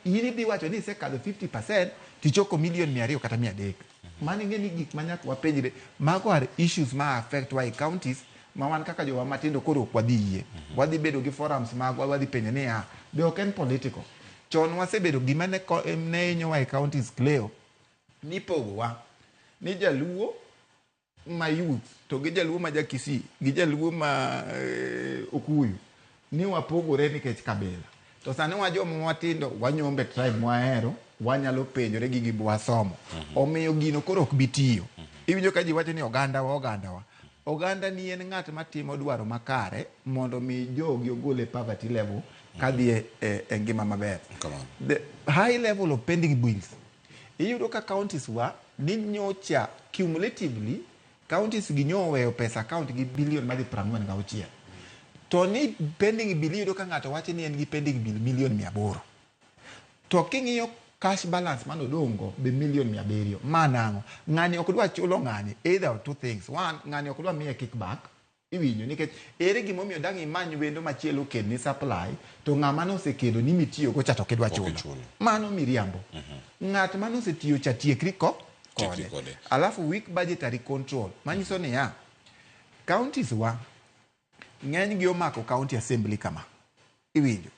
In idhi wacho ni isekadho 50% tichoko milion 200 kata 300. Mano ing'e ni gik ma nyaka wapenjre, mago are issues ma affect wa e counties ma wan kaka jowa matindo koro ok wadhi yie. Wadhi bedo gi forums magwa, wadhi penjo niya, be ok en political. Chon wasebedo gima ne hinyowa e counties Cleo, nipogowa ni jaluo ma youth to gi jaluo ma ja Kisii gi jaluo ma Okuyu ni wapogore nikech kabila. To sani wa joma matindo wanyombe tribe mwahero, wanyalo penjore gi gima wasomo. Omiyo gino koro ok bi tiyo. Iwinjo ka ji wacho ni oganda wa, oganda wa. Oganda ni en ng'at matimo dwaro makare mondo mi jogi ogol e poverty level kadhi e ngima maber. Come on. The high level of pending bills. Iyudo ka counties wa ni nyocha cumulatively counties gi nyo oweyo pesa account gi billion madhi 46. To ni pending bill iyudo ka ng'ato wacho ni en gi pending bill million 800. To king'iyo cash balance manodong' go be million 700. Ma nang'o? Ng'ani ok dwa chulo ng'ani either of two things. One, ng'ani ok dwa miye kickback. Iwinjo nikech ere gimomiyo dang' imany wendo machielo okelni supply to ng'ama nosekelo ni mitiyogo cha to ok idwa chulo. Ichulo. Mano miriambo. Ng'at manosetiyo cha tiekri ko Tiekri kode. kode. Alafu weak budgetary control manyiso niya counties wa ng'eny gi omako county assembly kama. Iwinjo.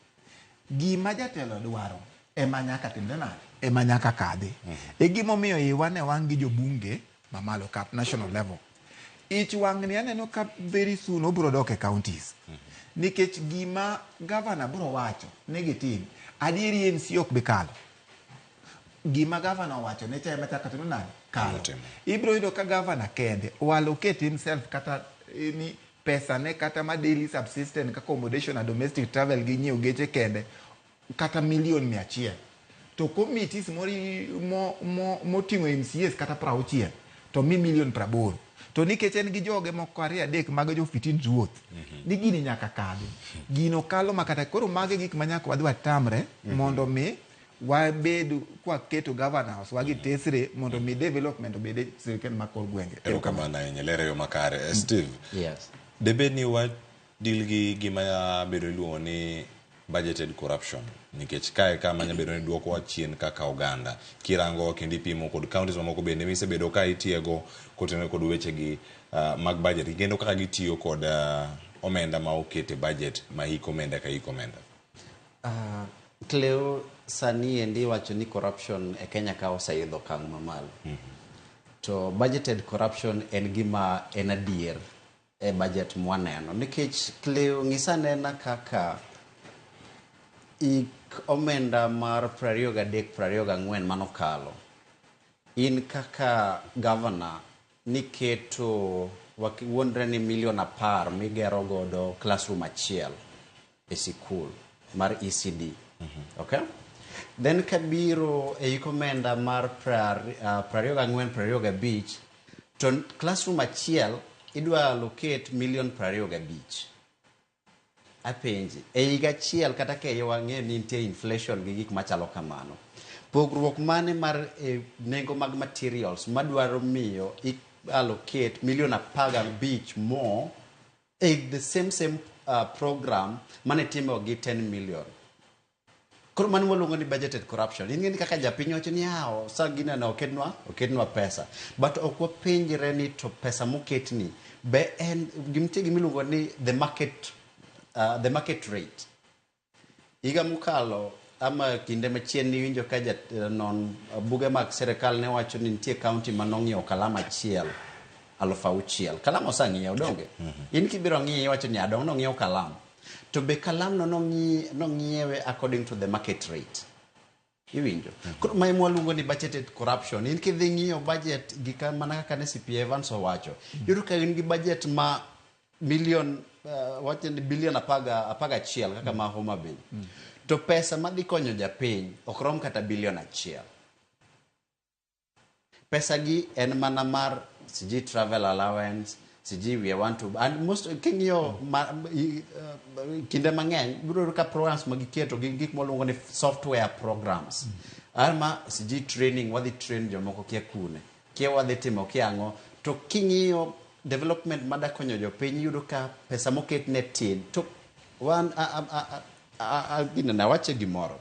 Gima jatelo dwaro ema nyaka timre nade? Ema nyaka kadhi. E gimomiyo iwa ne wang' gi jobunge mamalo kap national level. Ich wang' ni aneno ka very soon obiro dok e counties. Nikech gima governor biro wacho ni gitim, adieri MC ok bi kalo. Gima governor owacho ne cha ema chaka timo nade? Kalo. Timo. Ibiro yudo ka governor kende o allocate himself kata ni pesa ne kata ma daily subsistence kaka accommodation and domestic travel gi nyiewo geche kende kata million 100. To committees moting'o MCAs kata 60 to mi million 80. To nikech en gi joge moko ariyo adek mag jo fitin ruoth, ni gini nyaka kadhi. Gino kalo makata koro mage gik ma nyaka wadhi watamre mondo mi wabed kwaketo governors wagi tesre mondo mi development obed e sirkal ma kor gwenge. Erokamano ahinya, lero e yo makare. Steve, Yes. debed ni wa deal gi gima bedo iluongo ni budgeted corruption nikech kae kama nya bedo ni duokowa chien kaka oganda kirango kendo ipimo kod counties mamoko bende misebedo ka itiego kotenore kod wechegi mag budget kendo kaka gitiyo kod omenda ma oket e budget ma hik omenda ka hik omenda. Cleo, sani endi iwacho ni corruption e Kenya ka oseidho okang' mamalo. To budgeted corruption en gima en adier e budget mwaneno. Nikech Cleo, ng'isa anena kaka ik omenda mar 23-24 manokalo. In kaka governor niketo wuondre ni million 10 migero godo classroom achiel e sikul mar ECD. Okay? Then kabiro e hik omenda mar 24-25 to classroom achiel idwa allocate million 25. Apenji, e higa achiel kata ka wang'eyo ni nitie inflation gi gik machalo kamano, pogruok mane mar nengo mag materials madwaro miyo i allocate million 15 more e the same program mane timo gi 10 million? Koro mano waluongo ni budgeted corruption. Ing'e ni kaka japiny wacho ni yawo sa gino no oketnwa pesa. But ok wapenjre ni to pesa moketni be en nitie gimiluongo ni the market rate. Higa mokalo ama kinde machien niwinjo ka non buge mag sirikal ne wacho ni nitie county manong'iewo kalam achiel 6,000. Kalam osang'iew donge? In kibiro ng'iye iwacho ni adong' nong'iew kalam. To be kalam no nong'iewe according to the market rate. Iwinjo? Koro ma ema waluongo ni budgeted corruption. In kidhi ng'iyo budget gi mana kaka ne CPA Evans owacho. Iyudo ka in gi budget ma million, wacho ni billion 11 kaka ma Homa Bay. To pesa madhi konyo japiny ok rom kata billion 1. Pesa gi en mana mar sijui travel allowance, sijui we want to, and most king'iyo kinde mang'eny ibiro yudo ka programs ma giketo gin gik mwaluongo ni software programs. Ama sijui training, wadhi train jomoko kia kune, kia wadhi timo kia ang'o. To king'iyo development madakonyo jopiny iyudo ka pesa moket ne tin. To wan gine awache gimoro.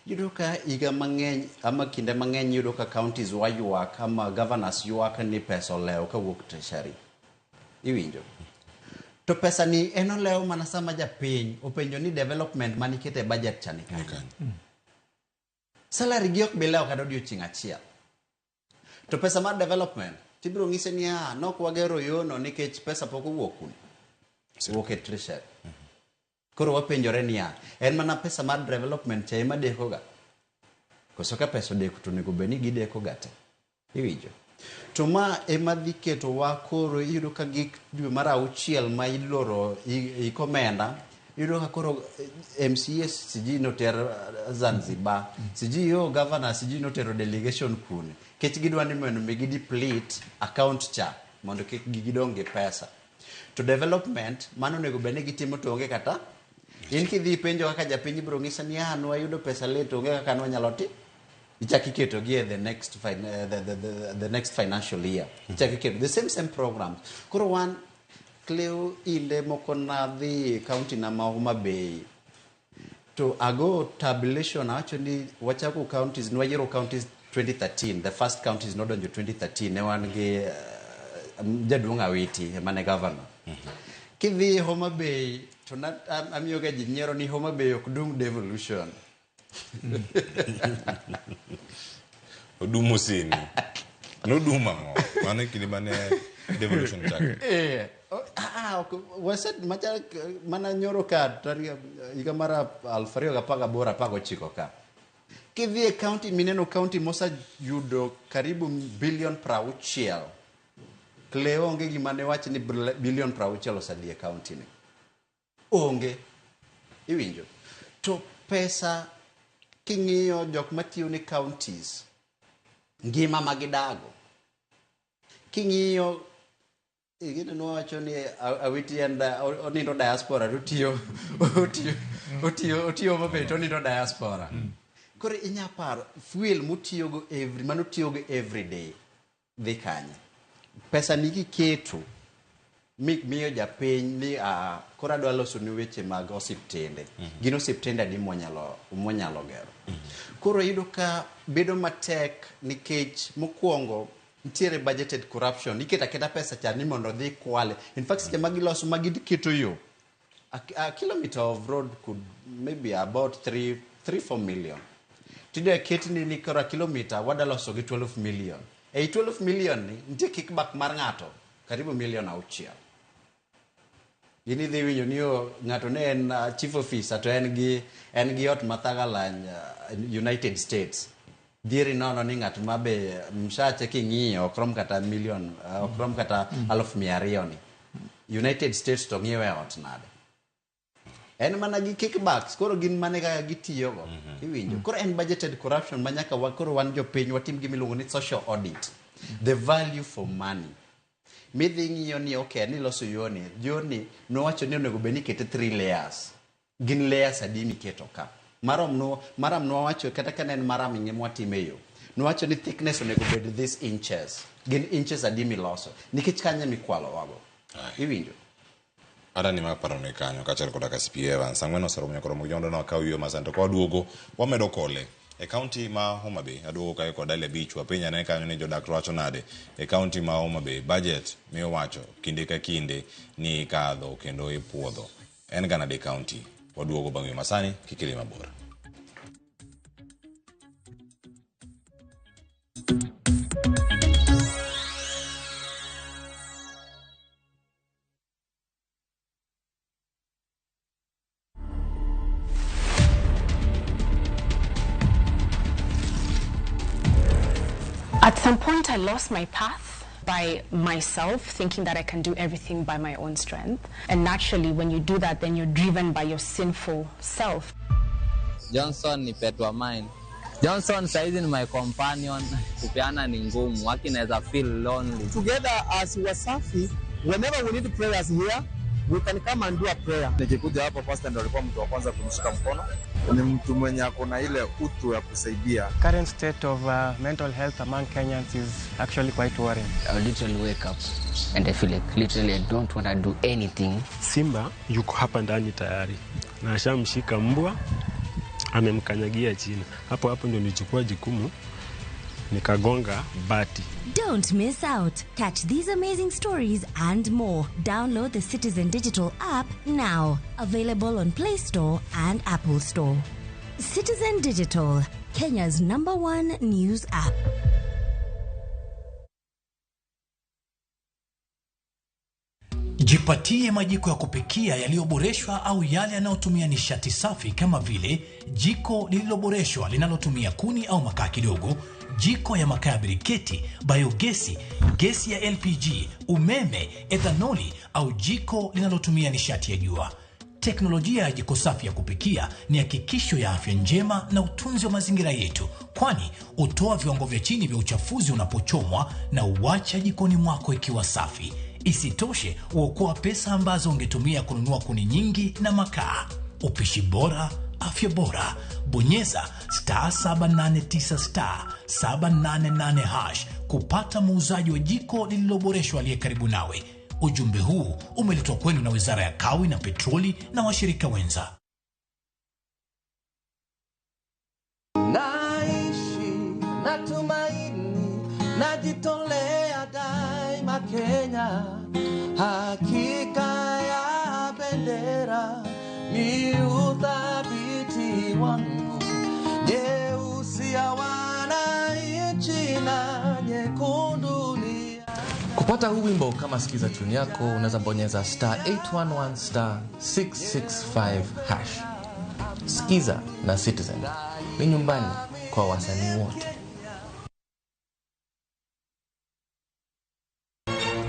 Iyudo ka higa mang'eny ama kinde mang'eny iyudo ka counties waywak ama governors ywak ni pesa olewo kawuok treasury. Iwinjo? To pesa ni en olewo mana sama japiny openjo ni development manikete e budget cha ni kanye. Salary gi ok bi lewo kata odiochieng' achiel. To pesa mar development tibiro ng'ise ni nok wagero yono nikech pesa pok owuok kuno. Owuok e treasury. Koro wapenjore niya, en mana pesa mar development cha ema dekoga? Koso ka pesa odeko to onego bed ni gideko ga te? Iwinjo? To ma ema dhi ketowa koro iyudo ka gik dwe mar auchiel ma iloro hik omenda, iyudo ka koro MCA sijui noter Zanzibar, sijui yo governor sijui notero delegation kune. Kech gidwa ni mondo mi gi deplete account cha mondo kik gidong' gi pesa. To development mano onego bed ni gitimo to onge kata in kidhi ipenjo kaka japiny ibiro ng'isa ni ah nwayudo pesa late onge kaka nwanyalo ti ichak iketo gi e the next the next financial year ichak iketo the same programs. Koro wan Cleo inde moko nadhi e county na ma Homa Bay to ago tabulation awacho ni wachako counties nwayiero counties 2013 the first counties nodonjo 2013 ne wan gi jaduong' Awiti ema ne governor. Kidhi Homa Bay to amiyoga ji nyiero ni Homa Bay ok dung devolution. Odumo sini. Nodum ang'o? Mano e kinde mane devolution chakre. Ok, waset machal mana nyoro ka tarik higa mar 2018 19 ka. Kidhi e county mineno county moseyudo karibu bilion 60. Cleo onge gima ne wach ni bilion 60 osedhi e county ni. Onge. Iwinjo. To pesa king'iyo jok matiyo ne counties, ngima ma gidago. King'iyo gino nwawacho ni Awiti en onindo diaspora to otiyo maber to onindo diaspora. Koro inya paro fuel mutiyogo every manotiyogo every day dhi kanye. Pesa ni kiketo miyo japiny ni koro adwa loso ni weche mag osiptende. Gin osiptende adi mwanyalo gero. Koro iyudo ka bedo matek nikech mokwongo nitiere budgeted corruption. Iketo aketa pesa cha ni mondo odhi kwale. In fact seche ma giloso ma giketo yo, a kilometer of road could maybe about 3-4 million. Tinde ketni ni koro a kilometer wada loso gi 12 million. Ei 12 million ni nitie kickback mar ng'ato karibu milion 6. In idhi winjo ni ng'ato ne en chief officer to en gi ot mathagalany United States. Dhieri nono ni ng'at ma be mshache king'iyo ok rom kata milion, ok rom kata 200,000 ni. United States to ng'iewe ot nade? En mana gi kickbacks, koro gin mane kaka gitiyogo. Iwinjo. Koro en budgeted corruption ma nyaka koro wan jopiny watim gima iluongo ni social audit. The value for money. Midhi ng'iyo ni okay, ni loso yoni. Yoni nowacho ni onego bed ni ikete 3 layers. Gin layers adi miketo ka? Maram nowacho kata ka ne en maram ing'e mwatime yo. Nowacho ni thickness onego bed this inches. Gin inches adi miloso. Nikech kanyo mikwalo wago. Iwinjo. Ada ni mar paro ne kanyo kaachiel koda ka CP Evans. Ang'wen oseromo nyaka romo gi jondo no akaw yo masan to ka waduogo wamedo kole. E county ma Homa Bay aduogo kae kod Dalia Beach wapenjo ane kanyo ni jodak wacho nade. E county ma Homa Bay budget miwacho kinde ka kinde ni ikadho kendo ipuodho. En ga nade county? Waduogo bang' yo masani kik idhi mabor. At some point, I lost my path by myself, thinking that I can do everything by my own strength. And naturally, when you do that, then you're driven by your sinful self. Johnson ni pet wa mine. Johnson saizi ni my companion. Kupeana ni ngumu. Waki naweza feel lonely. Together as Wasafi, whenever we need prayers here, we can come and do a prayer. Nikikuja hapa pastor ndo alikuwa mtu wa kwanza kumshika mkono. Ni mtu mwenye ako na ile utu ya kusaidia. Current state of mental health among Kenyans is actually quite worrying. I literally wake up and I feel like literally I don't want to do anything. Simba yuko hapa ndani tayari na ashamshika mbwa, amemkanyagia chini. Hapo hapo ndio nilichukua jukumu nikagonga bati. Don't miss out. Catch these amazing stories and more. Download the Citizen Digital app now. Available on Play Store and Apple Store. Citizen Digital, Kenya's #1 news app. Jipatie majiko ya kupikia yaliyoboreshwa au yale yanayotumia nishati safi kama vile jiko lililoboreshwa linalotumia kuni au makaa kidogo, jiko ya makaa ya briketi, biogesi, gesi ya LPG, umeme, ethanoli au jiko linalotumia nishati ya jua. Teknolojia ya jiko safi ya kupikia ni hakikisho ya afya njema na utunzi wa mazingira yetu, kwani hutoa viwango vya chini vya uchafuzi unapochomwa na uacha jikoni mwako ikiwa safi. Isitoshe, huokoa pesa ambazo ungetumia kununua kuni nyingi na makaa. Upishi bora, afya bora. Bonyeza star 789 star 788 hash kupata muuzaji wa jiko lililoboreshwa aliye karibu nawe. Ujumbe huu umeletwa kwenu na Wizara ya Kawi na Petroli na washirika wenza. Naishi, natumaini, najitolea daima Kenya. Hakika ya bendera ni uthabiti wangu, nyeusi ya wananchi na nyekundu ni Kupata huu wimbo kama sikiza tune yako, unaweza bonyeza star 811 star 665 hash. Sikiza na Citizen ni nyumbani kwa wasanii wote.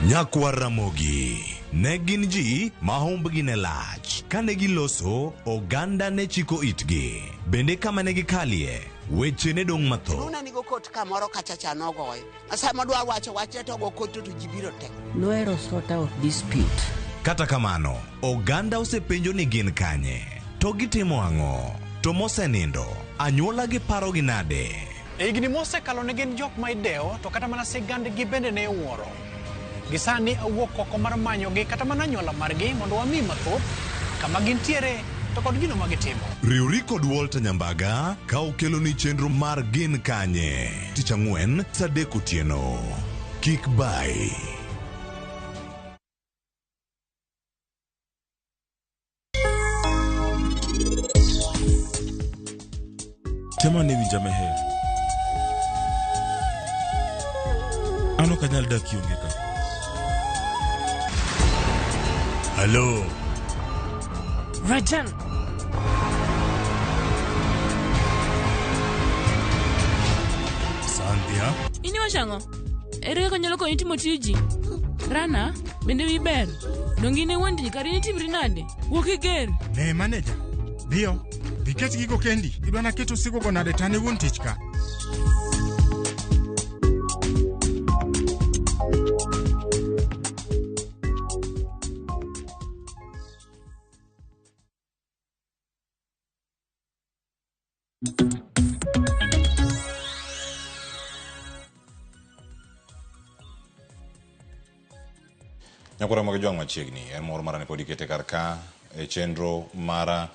Nyakwar Ramogi ne gin ji ma humbgi ne lach. Kane giloso, oganda ne chiko itgi. Bende kama ne gikalie, weche ne dong' mathoth. Luna nigo kot kamoro kacha cha nogoyo. Sama dwa wacho wachne to go kot to ji biro te. Noero sort out dispute. Kata kamano, oganda osepenjo ni gin kanye, to gitimo ang'o, to mosenindo, anyuola gi parogi nade? E higni mosekalo ne gin jok ma idewo to kata mana sigandgi bende ne iwuoro. Gi sani awuok oko mar manyogi kata mana anyuola margi mondo wami mathoth kama gintiere to kod gino ma gitimo. Riwri kod Walter Nyambaga ka okeloni chenro mar Gin Kanye tich ang'wen saa adek otieno. Kik bayi. Tema ane winja Meher. An ok anyal dak kionge ka. Hello. Rajan. Sandhya. In iwacho ang'o? Ere kaka anyalo konyi timo tiji? Rana, bende wiyi ber? Donge in e wuon tich kare in itimri nade? Wuok iger. Ne maneja, dhiyo, dhi ket gigo kendi. Idwa naket osigogo nade to an e wuon tich ka? Nyakwara mag jwang' machiegni en mor mara ni pod ikete kar ka e chenro mara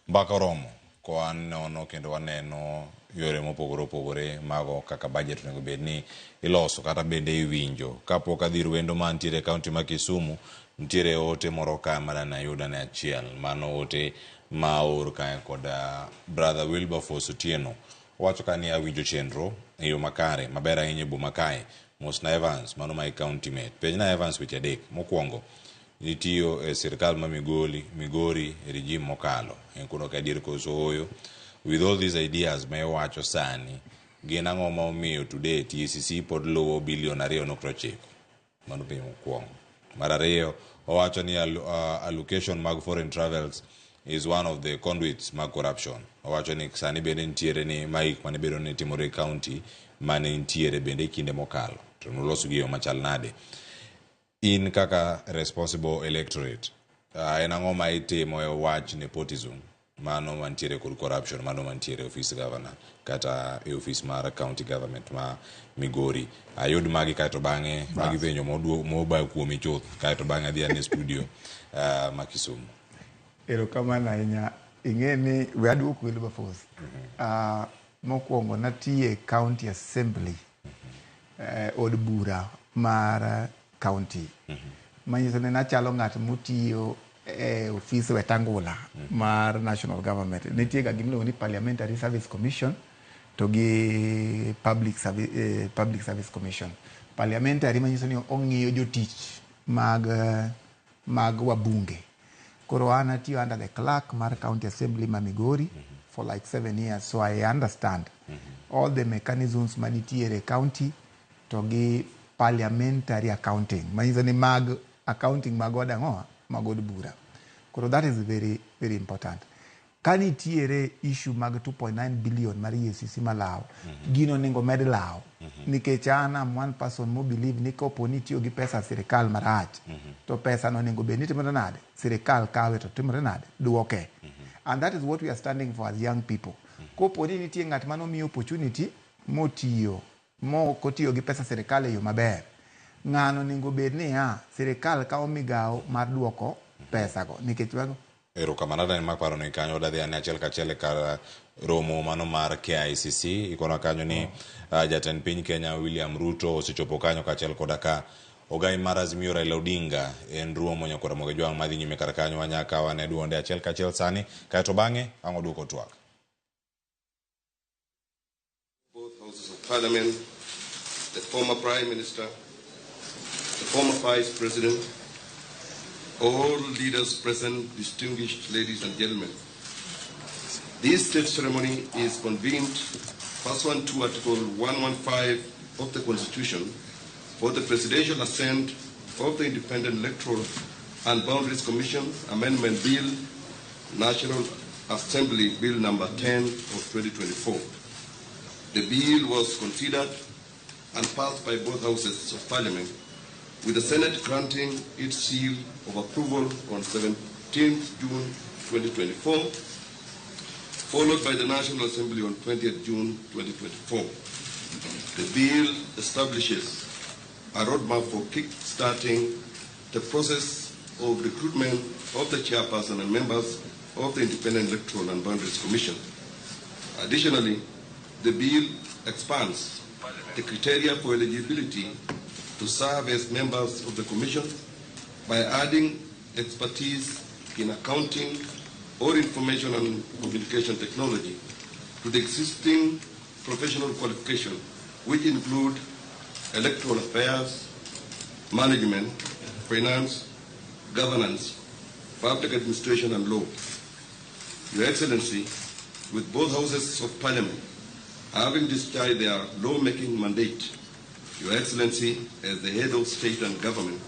mbaka oromo koa nono kendo waneno yore mopogore opogore mago kaka budget onego bed ni iloso kata bende iwinjo. Kapok adhi ir wendo mantiere e kaunti ma Kisumu, nitiere ote moro ka ma nayudo ne achiel. Mano ote ma oor kae kod brother Wilberforce Otieno. Owacho ka ni awinjo chenro e yo makare maber ahinya e boma kae. Mosna Evans, mano my county mate. Penjna Evans weche adek. Mokwongo, nitiyo e sirkal ma Migoli, Migori e regime mokalo. En kuno ka adier koso ooyo. With all these ideas ma iwacho sani, gin ang'o ma omiyo today TACC pod luwo bilion 2.9? Mano penjo mokwongo. Mar ariyo, owacho ni allocation mag foreign travels is one of the conduits mag corruption. Owacho ni sani bende nitiere ni maik mane bedo ni timore e county mane nitiere bende e kinde mokalo. To noloso gi yo machal nade? In kaka responsible electorate, en ang'o ma itimo e wach nepotism mano mantiere kod corruption mano mantiere e ofis governor kata e ofis mar county government ma Migori? Ayud magi kaeto bang'e magi penjo mobayo kuomi chuth kaeto bang'e adhi ane studio ma Kisumu. Erokamano ahinya. Ing'e ni we aduok Wilberforce. Mokwongo natiye county assembly, od bura mar county. Manyiso ni nachalo ng'at motiyo e ofis Wetangula mar national government. Nitie ga gimiluongo ni Parliamentary Service Commission to gi Public Service Commission. Parliamentary manyiso ni ong'iyo jotich mag mag wabunge. Koro an atiyo under the clerk mar County Assembly ma Migori for like 7 years, so I understand all the mechanisms manitiere county to gi parliamentary accounting, manyiso ni mag accounting mag od ang'owa, mag od bura. Koro that is very, very important. Ka nitiere issue mag 2.9 billion mar EACC malaw, gino onego med law. Nikech an am one person mo believe ni kopo ni itiyo gi pesa sirikal marach, to pesa no onego bed ni timore nade? Sirikal kawe to timore nade? Duoke. And that is what we are standing for as young people. Kopo ni nitie ng'at mano miyo opportunity motiyo mok otiyo gi pesa sirikal e yo maber, ng'ano onego bed niya sirikal kawo migawo mar duoko pesago nikech mago. Erokamano adani mak paro ni kanyo wadhi ane achiel kachiel e kar romo mano mar KICC. Ikona kanyo ni jatend piny Kenya William Ruto osechopo kanyo kaachiel koda ka ogai mar Azimio Raila Odinga en romo nyakwar Ramogi Jwang' madhi nyime kar kanyo. Wanyaka wane duonde achiel kachiel sani kaeto bang'e ang' oduoko twak. Both houses of parliament, the former Prime Minister, the former Vice President, all leaders present, distinguished ladies and gentlemen. This state ceremony is convened pursuant to Article 115 of the Constitution for the presidential assent of the Independent Electoral and Boundaries Commission Amendment Bill, National Assembly Bill number 10 of 2024. The bill was considered and passed by both houses of parliament, with the Senate granting its seal of approval on 17th June 2024, followed by the National Assembly on 20th June 2024. The bill establishes a roadmap for kick-starting the process of recruitment of the chairperson and members of the Independent Electoral and Boundaries Commission. Additionally, the bill expands the criteria for eligibility to serve as members of the Commission by adding expertise in accounting or information and communication technology to the existing professional qualification, which include electoral affairs, management, finance, governance, public administration, and law. Your Excellency, with both houses of parliament having discharged their lawmaking mandate, Your Excellency, as the head of state and government,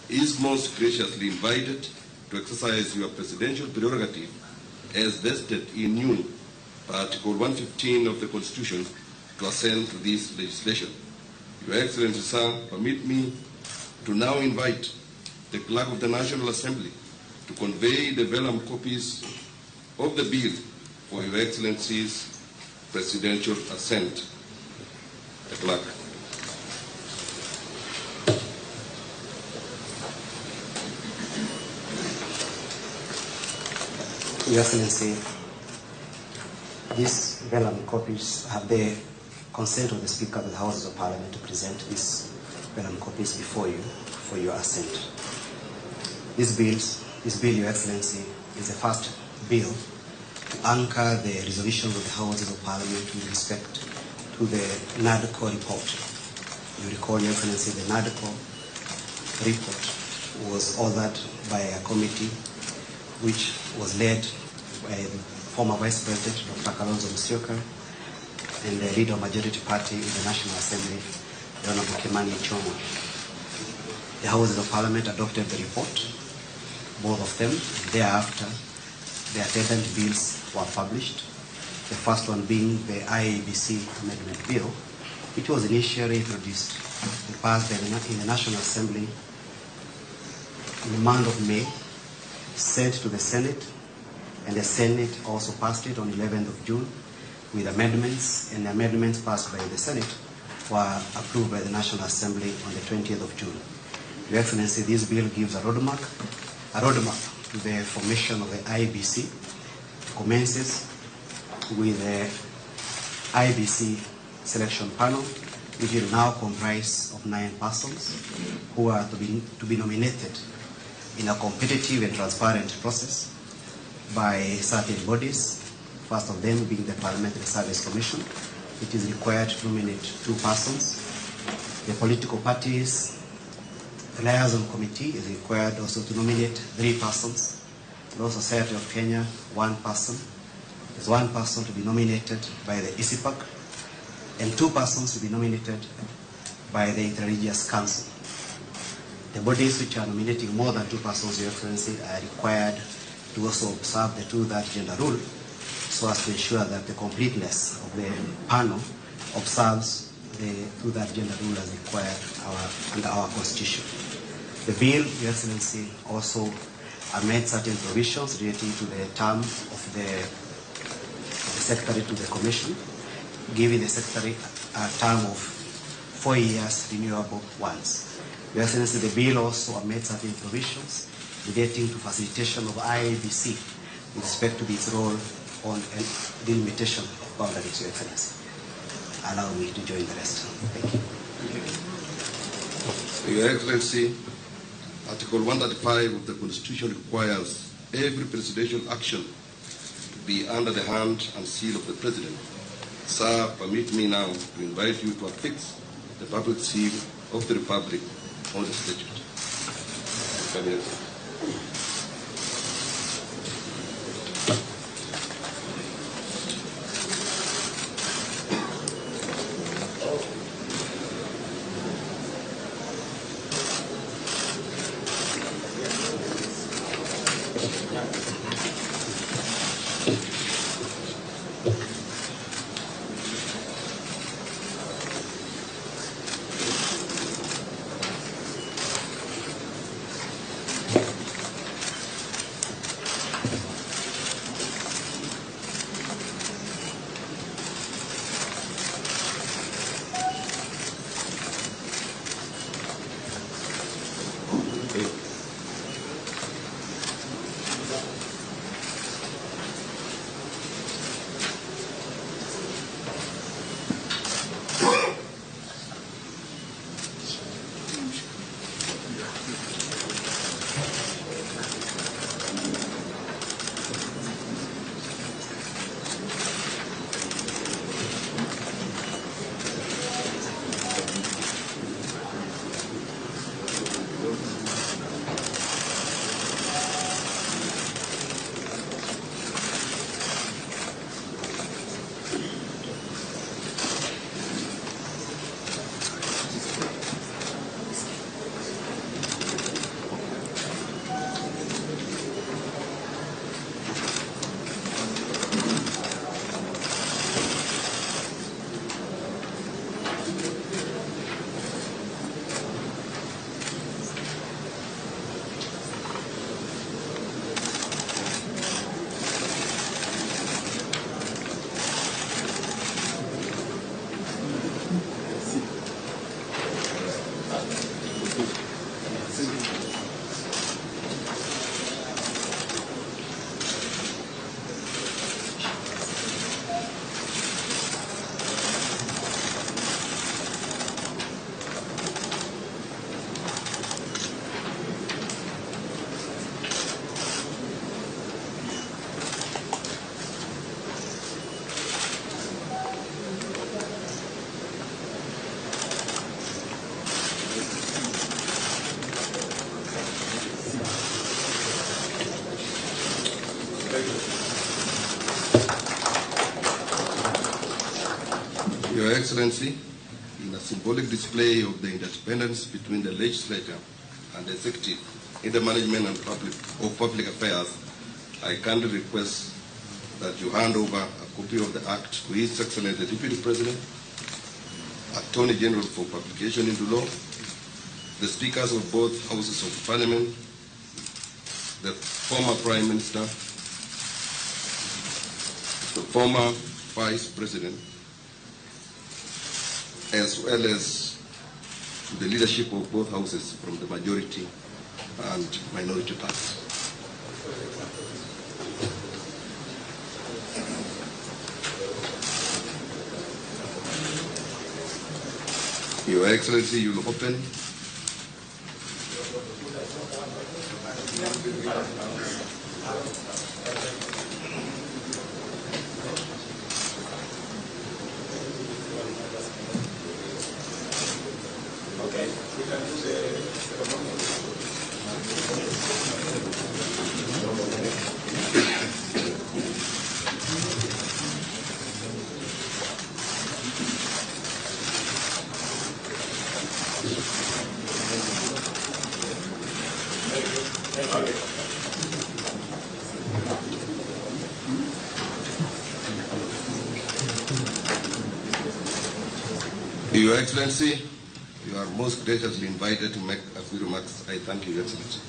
is most graciously invited to exercise your presidential prerogative as vested in you by Article 115 of the Constitution to assent to this legislation. Your Excellency, sir, permit me to now invite the Clerk of the National Assembly to convey the vellum copies of the bill for Your Excellency's presidential assent. The Clerk. Your Excellency, these vellum copies have the consent of the Speaker of the Houses of Parliament to present these vellum copies before you for your assent. This bill, Your Excellency, is the first bill to anchor the resolutions of the Houses of Parliament with respect to the NADCO report. You recall, Your Excellency, the NADCO report was authored by a committee which was led by the former Vice President, Dr. Kalonzo Musyoka, and the leader of majority party in the National Assembly, the Honorable Kimani Ichung'wah. The Houses of Parliament adopted the report, both of them. Thereafter, the attendant bills were published, the first one being the IEBC Amendment Bill, which was initially introduced and passed in the National Assembly in the month of May, sent to the Senate, and the Senate also passed it on 11th of June with amendments, and the amendments passed by the Senate were approved by the National Assembly on the 20th of June. Your Excellency, this bill gives a roadmap to the formation of the IEBC. It commences with the IEBC selection panel, which will now comprise of 9 persons who are to be nominated in a competitive and transparent process by certain bodies, first of them being the Parliamentary Service Commission, which is required to nominate 2 persons, the political parties, The liaison committee is required also to nominate 3 persons. The Law Society of Kenya, 1 person. There's 1 person to be nominated by the ICPAK, and 2 persons to be nominated by the Interreligious Council. The bodies which are nominating more than 2 persons, Your Excellency, are required to also observe the 2/3 gender rule, so as to ensure that the completeness of the panel observes the 2/3 gender rule as required under our Constitution. The bill, Your Excellency, also amends certain provisions relating to the term of the Secretary to the Commission, giving the Secretary a term of 4 years, renewable once. Your Excellency, the bill also amends certain provisions relating to facilitation of IEBC with respect to its role on delimitation of boundaries, Your Excellency. Allow me to join the rest. Thank you. Your Excellency, Article 135 of the Constitution requires every presidential action to be under the hand and seal of the President. Sir, permit me now to invite you to affix the public seal of the Republic on the statute. Come here. Your Excellency, in a symbolic display of the interdependence between the legislature and the executive in the management and public affairs, I kindly request that you hand over a copy of the Act to His Excellency the Deputy President, Attorney General for publication into law, the Speakers of both Houses of Parliament, the former Prime Minister, the former Vice President, as well as the leadership of both houses from the majority and minority parties. Your Excellency, you will open Okay, we can do the ceremony. Your Excellency, you are most graciously invited to make a few remarks. I thank you, Your Excellency.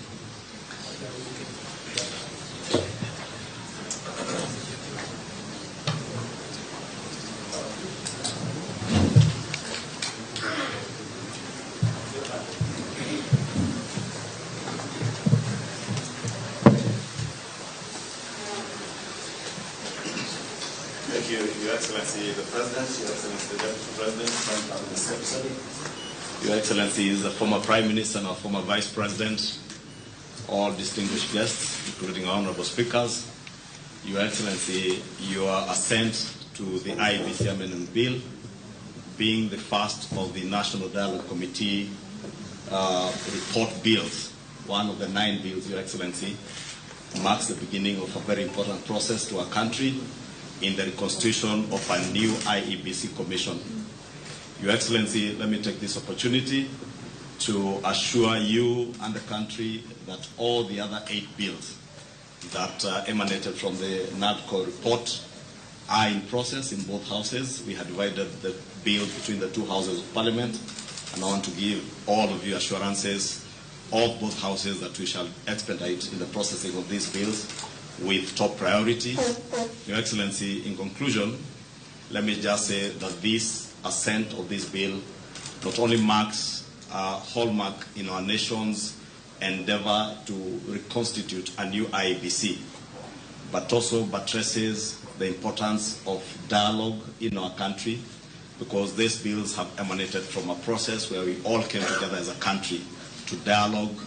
Thank you, Your Excellency the President, Your Excellency the Deputy President, Prime Secretary, Your Excellency the former Prime Minister and our former Vice President, all distinguished guests, including our honorable speakers, Your Excellency, your assent to the IEBC Amendment Bill, being the first of the National Dialogue Committee report bills, one of the 9 bills, Your Excellency, marks the beginning of a very important process to our country in the reconstitution of a new IEBC Commission. Your Excellency, let me take this opportunity to assure you and the country that all the other 8 bills that emanated from the NADCO report are in process in both houses. We had divided the bill between the 2 houses of Parliament, and I want to give all of you assurances of both houses that we shall expedite in the processing of these bills with top priority. Your Excellency, in conclusion, let me just say that this assent of this bill not only marks a hallmark in our nation's endeavor to reconstitute a new IEBC, but also buttresses the importance of dialogue in our country, because these bills have emanated from a process where we all came together as a country to dialogue,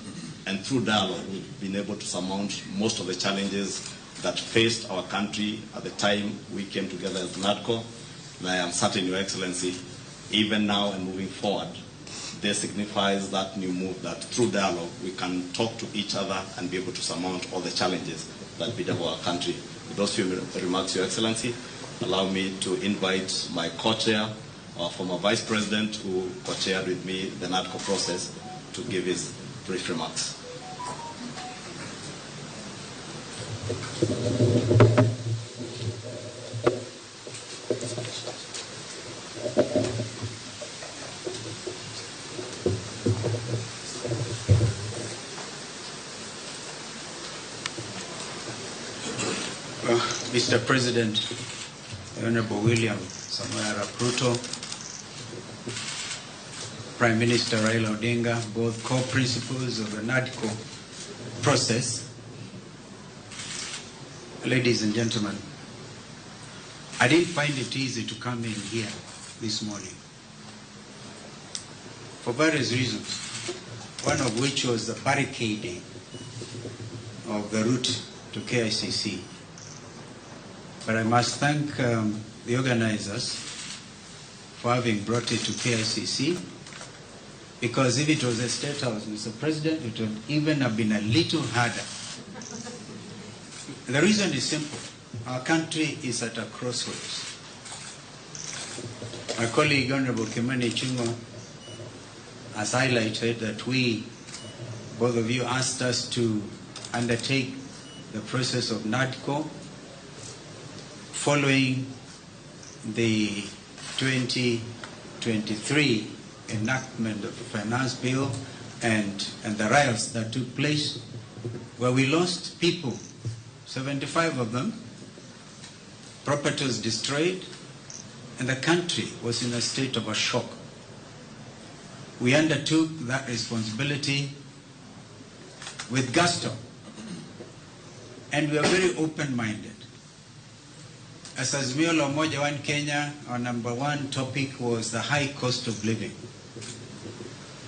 and through dialogue we've been able to surmount most of the challenges that faced our country at the time we came together as NADCO. And I am certain, Your Excellency, even now and moving forward, this signifies that new move that through dialogue we can talk to each other and be able to surmount all the challenges that bedevil our country. With those few remarks, Your Excellency, allow me to invite my co-chair, our former Vice President, who co-chaired with me the NADCO process, to give his brief remarks. Mr. President, Honorable William Samoei Arap Ruto, Prime Minister Raila Odinga, both co-principals of the NADCO process, ladies and gentlemen, I didn't find it easy to come in here this morning for various reasons, one of which was the barricading of the route to KICC. But I must thank the organizers for having brought it to KICC, because if it was a State House, Mr. President, it would even have been a little harder. The reason is simple. Our country is at a crossroads. My colleague, Honorable Kimani Ichung'wah, has highlighted that we, both of you, asked us to undertake the process of NADCO following the 2023 enactment of the Finance Bill and the riots that took place, where we lost people, 75 of them, property was destroyed, and the country was in a state of a shock. We undertook that responsibility with gusto, and we are very open-minded. As Azimio la Umoja One Kenya, our number one topic was the high cost of living.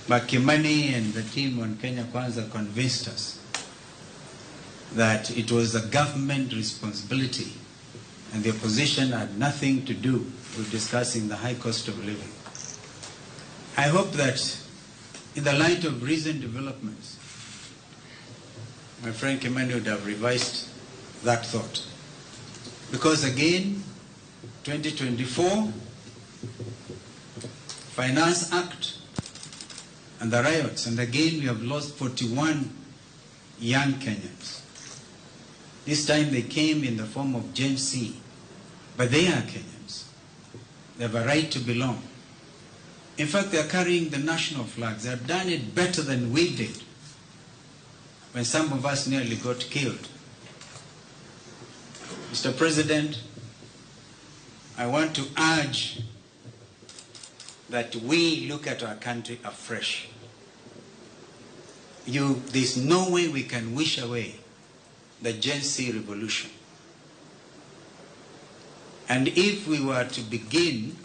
But Kimani and the team on Kenya Kwanza convinced us that it was a government responsibility and the opposition had nothing to do with discussing the high cost of living. I hope that in the light of recent developments, my friend Kimani would have revised that thought. Because again, 2024, Finance Act and the riots, and again we have lost 41 young Kenyans. This time they came in the form of Gen Z, but they are Kenyans. They have a right to belong. In fact, they are carrying the national flags. They have done it better than we did when some of us nearly got killed. Mr. President, I want to urge that we look at our country afresh. There's no way we can wish away the Gen Z revolution. And if we were to begin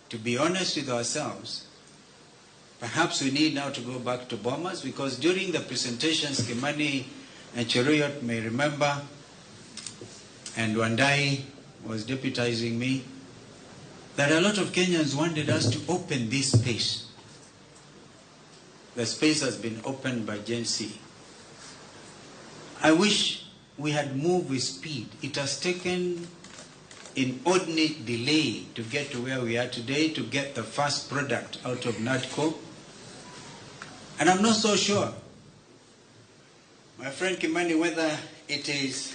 to be honest with ourselves, perhaps we need now to go back to Bomas, because during the presentations, Kimani and Cheruiyot may remember, and Wandai was deputizing me, that a lot of Kenyans wanted us to open this space. The space has been opened by Gen Z. I wish we had moved with speed. It has taken inordinate delay to get to where we are today, to get the first product out of NADCO. And I'm not so sure, my friend Kimani, whether it is,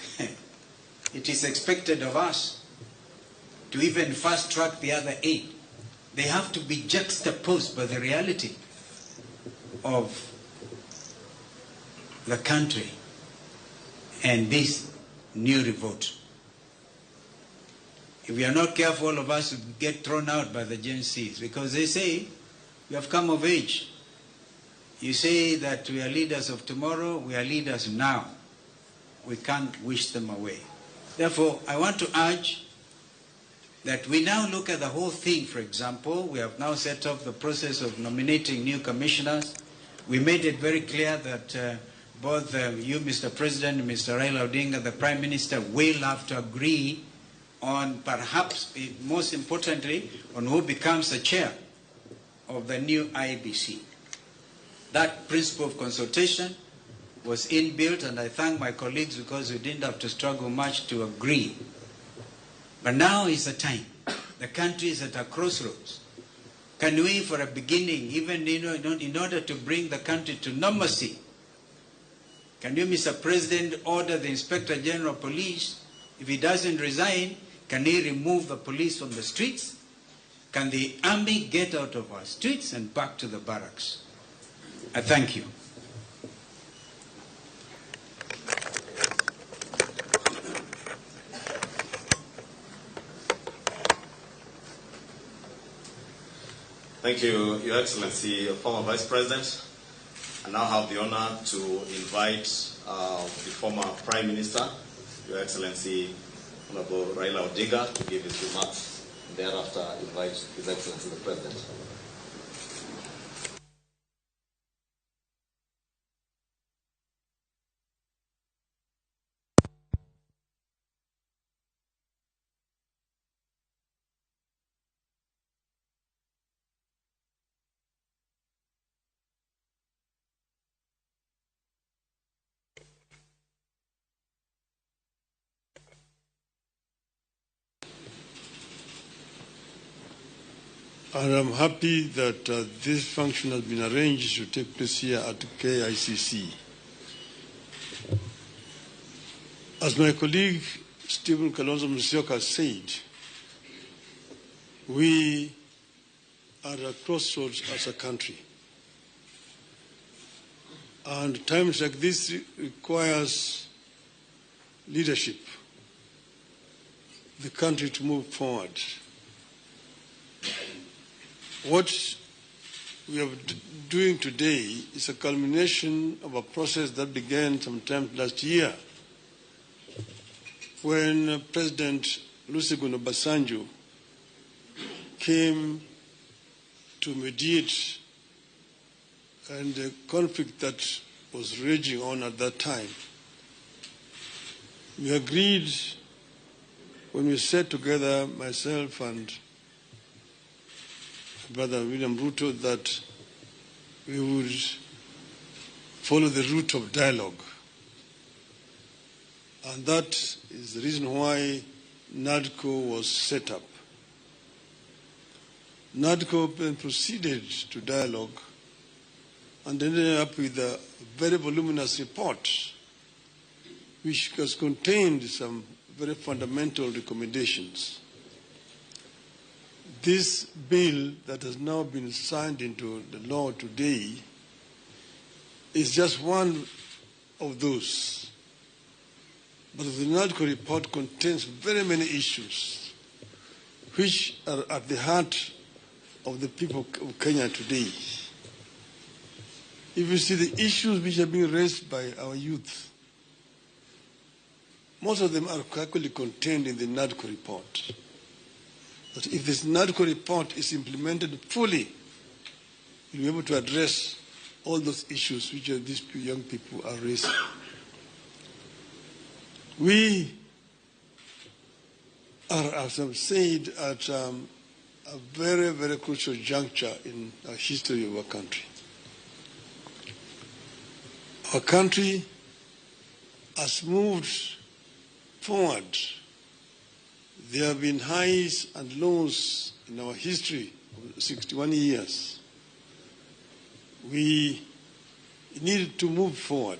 it is expected of us to even fast track the other 8. They have to be juxtaposed by the reality of the country and this new revolt. If we are not careful, all of us will get thrown out by the Gen Zs, because they say we have come of age. You say that we are leaders of tomorrow, we are leaders now. We can't wish them away. Therefore, I want to urge that we now look at the whole thing. For example, we have now set up the process of nominating new commissioners. We made it very clear that both you, Mr. President, and Mr. Raila Odinga, the Prime Minister, will have to agree on, perhaps most importantly, on who becomes the chair of the new IEBC. That principle of consultation was inbuilt, and I thank my colleagues because we didn't have to struggle much to agree. But now is the time. The country is at a crossroads. Can we, for a beginning, even in order to bring the country to normalcy, can you, Mr. President, order the Inspector General of Police, if he doesn't resign, can he remove the police from the streets? Can the army get out of our streets and back to the barracks? I thank you. Thank you, Your Excellency, former Vice President. I now have the honor to invite the former Prime Minister, Your Excellency, Honorable Raila Odinga, to give his remarks, and thereafter invite His Excellency the President. And I'm happy that this function has been arranged to take place here at KICC. As my colleague Stephen Kalonzo Musyoka said, we are at a crossroads as a country. And times like this requires leadership, the country to move forward. What we are doing today is a culmination of a process that began sometime last year when President Olusegun Obasanjo came to mediate and the conflict that was raging on at that time. We agreed when we sat together, myself and Brother William Ruto, that we would follow the route of dialogue. And that is the reason why NADCO was set up. NADCO then proceeded to dialogue and ended up with a very voluminous report, which has contained some very fundamental recommendations. This bill that has now been signed into the law today is just one of those. But the NADCO report contains very many issues which are at the heart of the people of Kenya today. If you see the issues which are being raised by our youth, most of them are actually contained in the NADCO report. That if this NADCO report is implemented fully, you'll be able to address all those issues which these young people are raising. We are, as I've said, at a very, very crucial juncture in the history of our country. Our country has moved forward. There have been highs and lows in our history of 61 years. We need to move forward.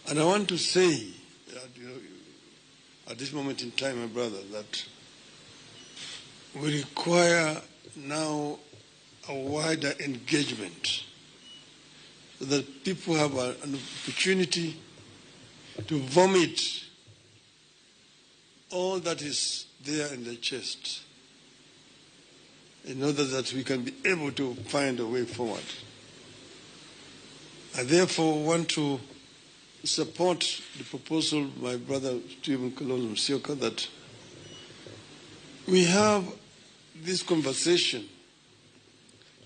And I want to say, that, at this moment in time, my brother, that we require now a wider engagement so that people have an opportunity to vomit all that is there in their chest in order that we can be able to find a way forward. I therefore want to support the proposal of my brother Stephen Kalonzo Musyoka that we have this conversation.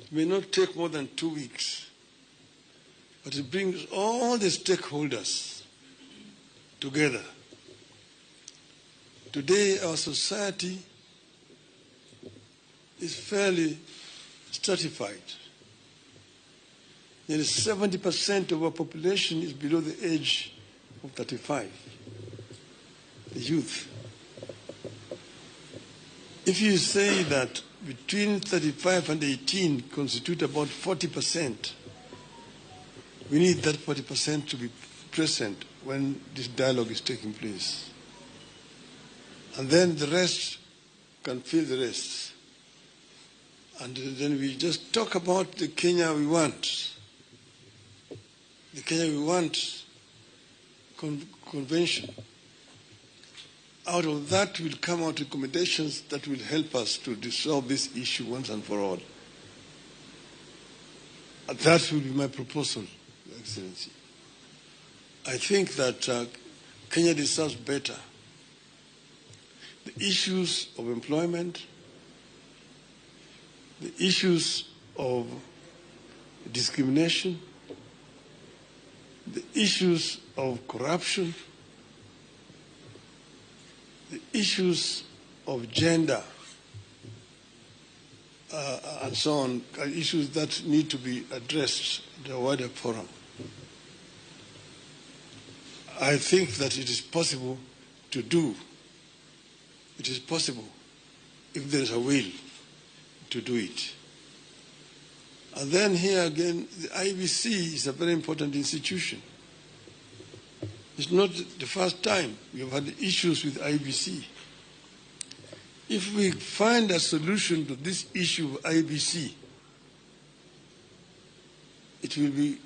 It may not take more than 2 weeks, but it brings all the stakeholders together. Today, our society is fairly stratified. Nearly 70% of our population is below the age of 35, the youth. If you say that between 35 and 18 constitute about 40%, we need that 40% to be present when this dialogue is taking place. And then the rest can fill the rest. And then we just talk about the Kenya we want. The Kenya we want convention. Out of that will come out recommendations that will help us to resolve this issue once and for all. That will be my proposal, Your Excellency. I think that Kenya deserves better. The issues of employment, the issues of discrimination, the issues of corruption, the issues of gender, and so on, are issues that need to be addressed in the wider forum. I think that it is possible to do. It is possible if there is a will to do it. And then here again, the IBC is a very important institution. It's not the first time we have had issues with IBC. If we find a solution to this issue of IBC, it will be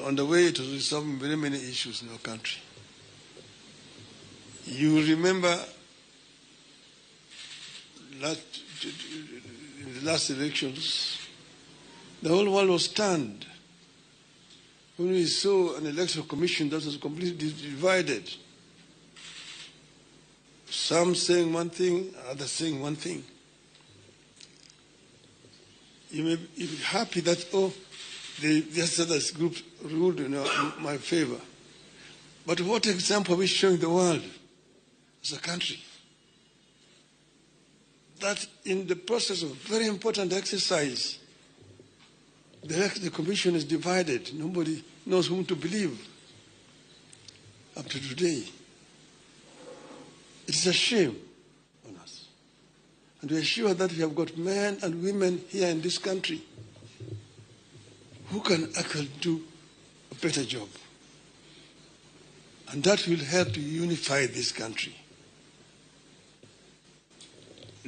on the way to resolving very many issues in our country. You remember in the last elections, the whole world was stunned when we saw an electoral commission that was completely divided. Some saying one thing, others saying one thing. You may be happy that, oh, this other group ruled in my favor. But what example are we showing the world as a country? That in the process of very important exercise, the commission is divided. Nobody knows whom to believe up to today. It's a shame on us. And we are sure that we have got men and women here in this country who can actually do a better job. And that will help to unify this country.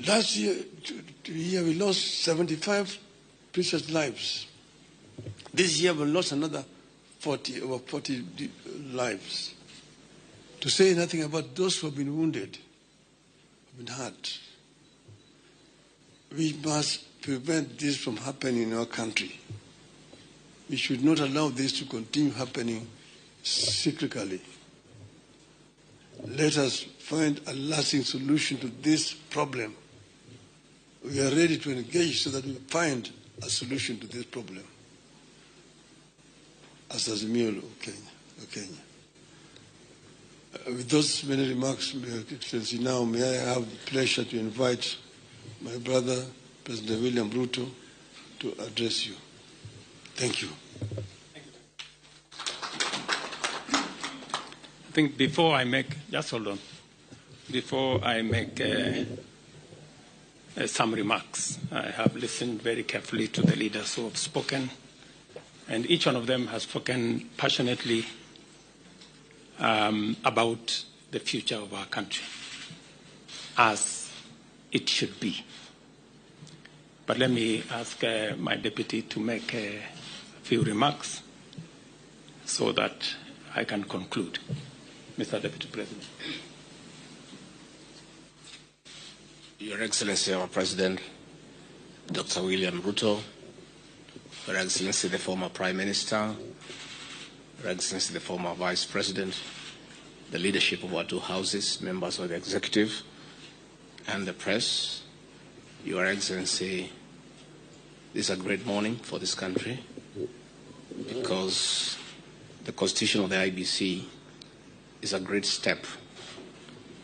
Last year, we lost 75 precious lives. This year we lost another 40, over 40 lives. To say nothing about those who have been wounded, have been hurt. We must prevent this from happening in our country. We should not allow this to continue happening cyclically. Let us find a lasting solution to this problem. We are ready to engage so that we find a solution to this problem. As Azimio of Kenya. With those many remarks, Your Excellency, now may I have the pleasure to invite my brother, President William Ruto, to address you. Thank you. I think before I make, just hold on, before I make some remarks, I have listened very carefully to the leaders who have spoken, and each one of them has spoken passionately about the future of our country, as it should be. But let me ask my deputy to make a few remarks so that I can conclude. Mr. Deputy President. Your Excellency, our President, Dr. William Ruto, Your Excellency, the former Prime Minister, Your Excellency, the former Vice President, the leadership of our two houses, members of the Executive and the press, Your Excellency, this is a great morning for this country because the constitution of the IBC is a great step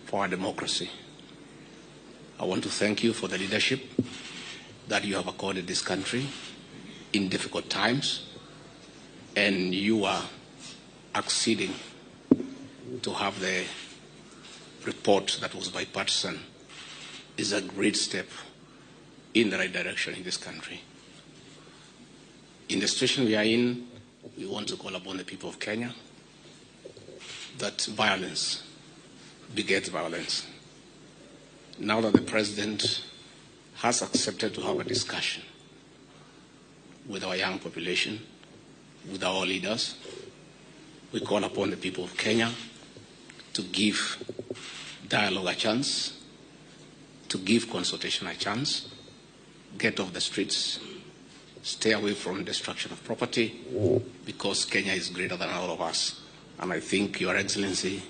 for our democracy. I want to thank you for the leadership that you have accorded this country in difficult times, and you are acceding to have the report that was bipartisan is a great step in the right direction in this country. In the situation we are in, we want to call upon the people of Kenya that violence begets violence. Now that the president has accepted to have a discussion with our young population, with our leaders, we call upon the people of Kenya to give dialogue a chance, to give consultation a chance, get off the streets, stay away from destruction of property, because Kenya is greater than all of us. And I think, Your Excellency,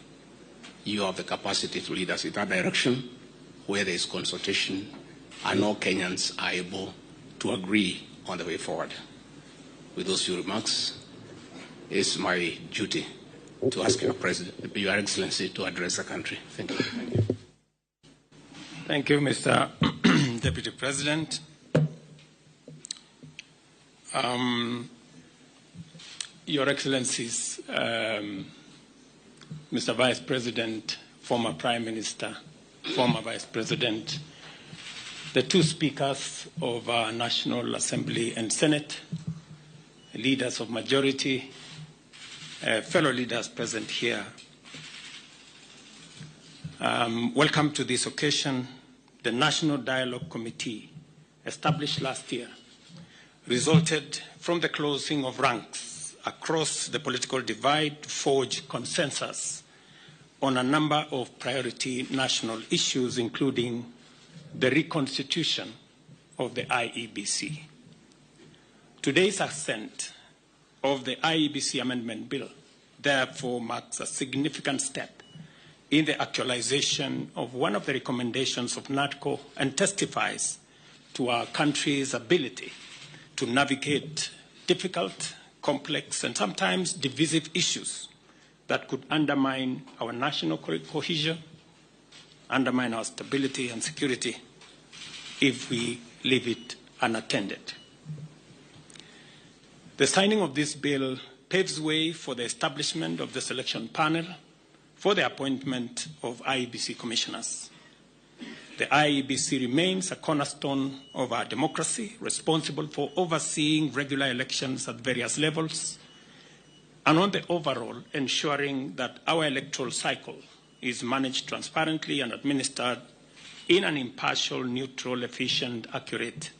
you have the capacity to lead us in that direction, where there is consultation and all Kenyans are able to agree on the way forward. With those few remarks, it's my duty to ask Your President, Your Excellency, to address the country. Thank you. Thank you. Thank you, Mr. Deputy President. Your Excellencies, Mr. Vice President, former Prime Minister, former Vice President, the two speakers of our National Assembly and Senate, leaders of majority, fellow leaders present here. Welcome to this occasion. The National Dialogue Committee, established last year, resulted from the closing of ranks across the political divide to forge consensus on a number of priority national issues, including the reconstitution of the IEBC. Today's assent of the IEBC Amendment Bill therefore marks a significant step in the actualization of one of the recommendations of NADCO and testifies to our country's ability to navigate difficult, complex, and sometimes divisive issues that could undermine our national cohesion, undermine our stability and security if we leave it unattended. The signing of this bill paves way for the establishment of the selection panel for the appointment of IEBC commissioners. The IEBC remains a cornerstone of our democracy, responsible for overseeing regular elections at various levels, and on the overall, ensuring that our electoral cycle is managed transparently and administered in an impartial, neutral, efficient, accurate,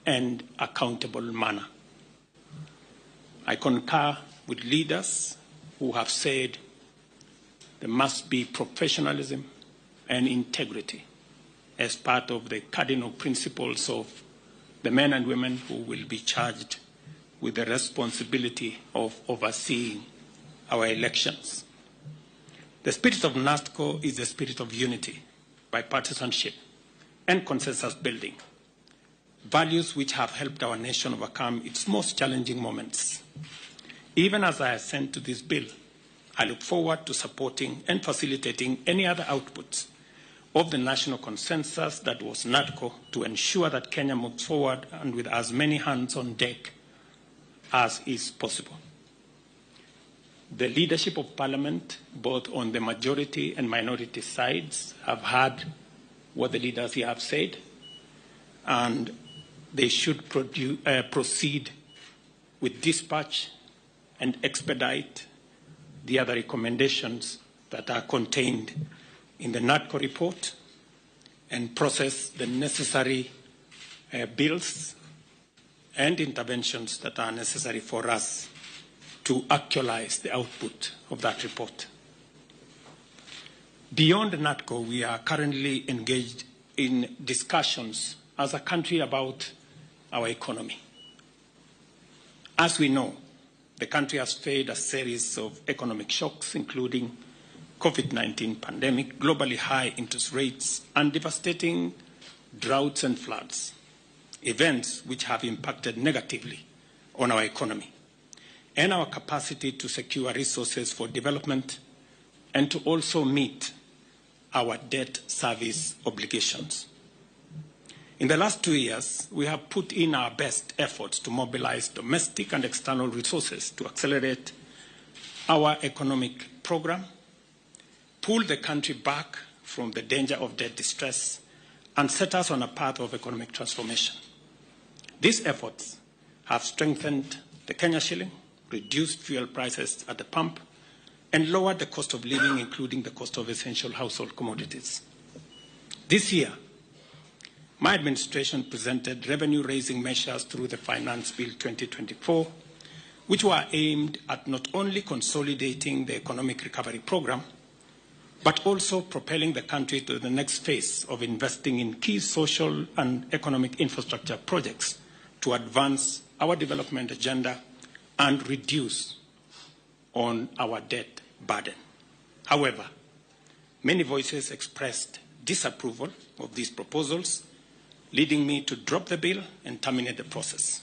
and accountable manner. I concur with leaders who have said there must be professionalism and integrity as part of the cardinal principles of the men and women who will be charged with the responsibility of overseeing our elections. The spirit of NADCO is the spirit of unity, bipartisanship, and consensus building, values which have helped our nation overcome its most challenging moments. Even as I assent to this bill, I look forward to supporting and facilitating any other outputs of the national consensus that was NADCO to ensure that Kenya moves forward and with as many hands on deck as is possible. The leadership of Parliament, both on the majority and minority sides, have heard what the leaders here have said, and they should proceed with dispatch and expedite the other recommendations that are contained in the NADCO report and process the necessary bills and interventions that are necessary for us to actualize the output of that report. Beyond NADCO, we are currently engaged in discussions as a country about our economy. As we know, the country has faced a series of economic shocks, including COVID-19 pandemic, globally high interest rates, and devastating droughts and floods, events which have impacted negatively on our economy and our capacity to secure resources for development and to also meet our debt service obligations. In the last 2 years, we have put in our best efforts to mobilize domestic and external resources to accelerate our economic program, pull the country back from the danger of debt distress, and set us on a path of economic transformation. These efforts have strengthened the Kenya shilling, reduced fuel prices at the pump, and lowered the cost of living, including the cost of essential household commodities. This year, my administration presented revenue-raising measures through the Finance Bill 2024, which were aimed at not only consolidating the economic recovery program, but also propelling the country to the next phase of investing in key social and economic infrastructure projects to advance our development agenda and reduce on our debt burden. However, many voices expressed disapproval of these proposals, leading me to drop the bill and terminate the process.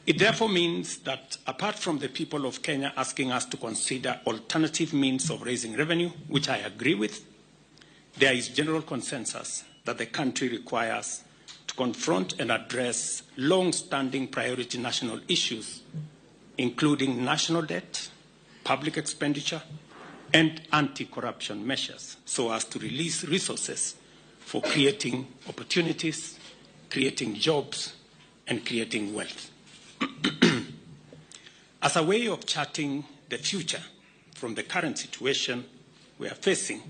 It therefore means that apart from the people of Kenya asking us to consider alternative means of raising revenue, which I agree with, there is general consensus that the country requires to confront and address long-standing priority national issues, including national debt, public expenditure, and anti-corruption measures, so as to release resources for creating opportunities, creating jobs, and creating wealth. As a way of charting the future from the current situation we are facing,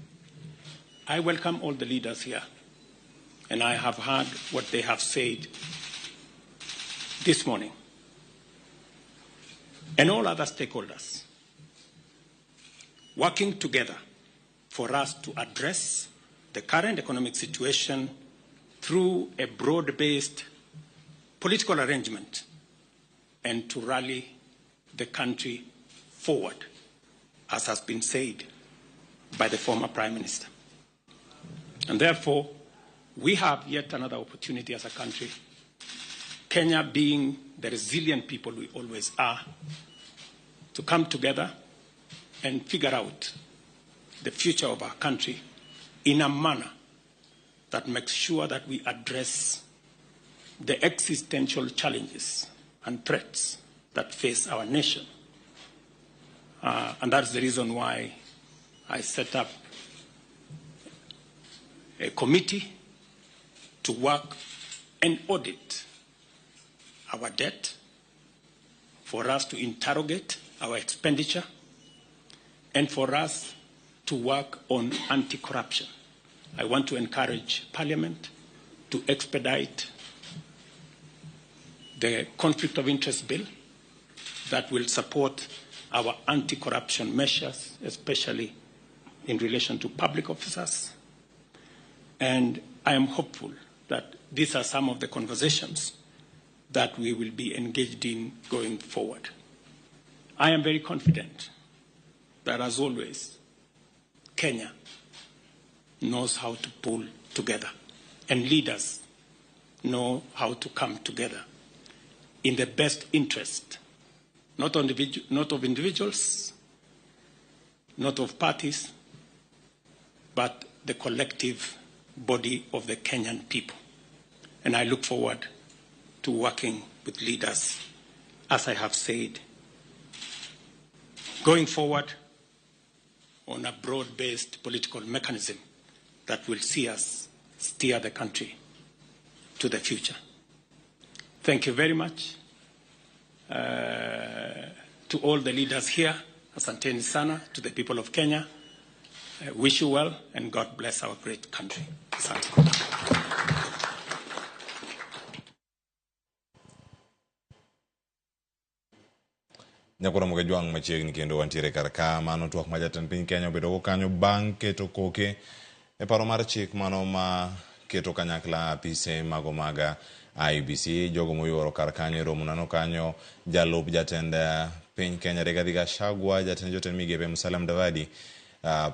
I welcome all the leaders here, and I have heard what they have said this morning, and all other stakeholders, working together for us to address the current economic situation through a broad-based political arrangement and to rally the country forward, as has been said by the former Prime Minister. And therefore, we have yet another opportunity as a country, Kenya being the resilient people we always are, to come together and figure out the future of our country in a manner that makes sure that we address the existential challenges and threats that face our nation. And that's the reason why I set up a committee to work and audit our debt, for us to interrogate our expenditure, and for us to work on anti-corruption. I want to encourage Parliament to expedite the Conflict of Interest Bill that will support our anti-corruption measures, especially in relation to public officers. And I am hopeful that these are some of the conversations that we will be engaged in going forward. I am very confident that, as always, Kenya knows how to pull together, and leaders know how to come together in the best interest, not of individuals, not of parties, but the collective body of the Kenyan people. And I look forward to working with leaders, as I have said, going forward on a broad-based political mechanism that will see us steer the country to the future. Thank you very much to all the leaders here. Asanteni sana to the people of Kenya. I wish you well, and God bless our great country. Asante. Nyakoro Mogejwang' machiegni kendo wantiere kar ka mano twak ma jatend piny Kenya obedo go kanyo bang' keto koke e paro mar chik mano ma keto kanyakla apise mago mag IEBC. Jogo moyuoro kar kanyo e romo nano kanyo jalup jatend piny Kenya Rigathi Gachagua, jatend jotend migepe Musalia Mudavadi,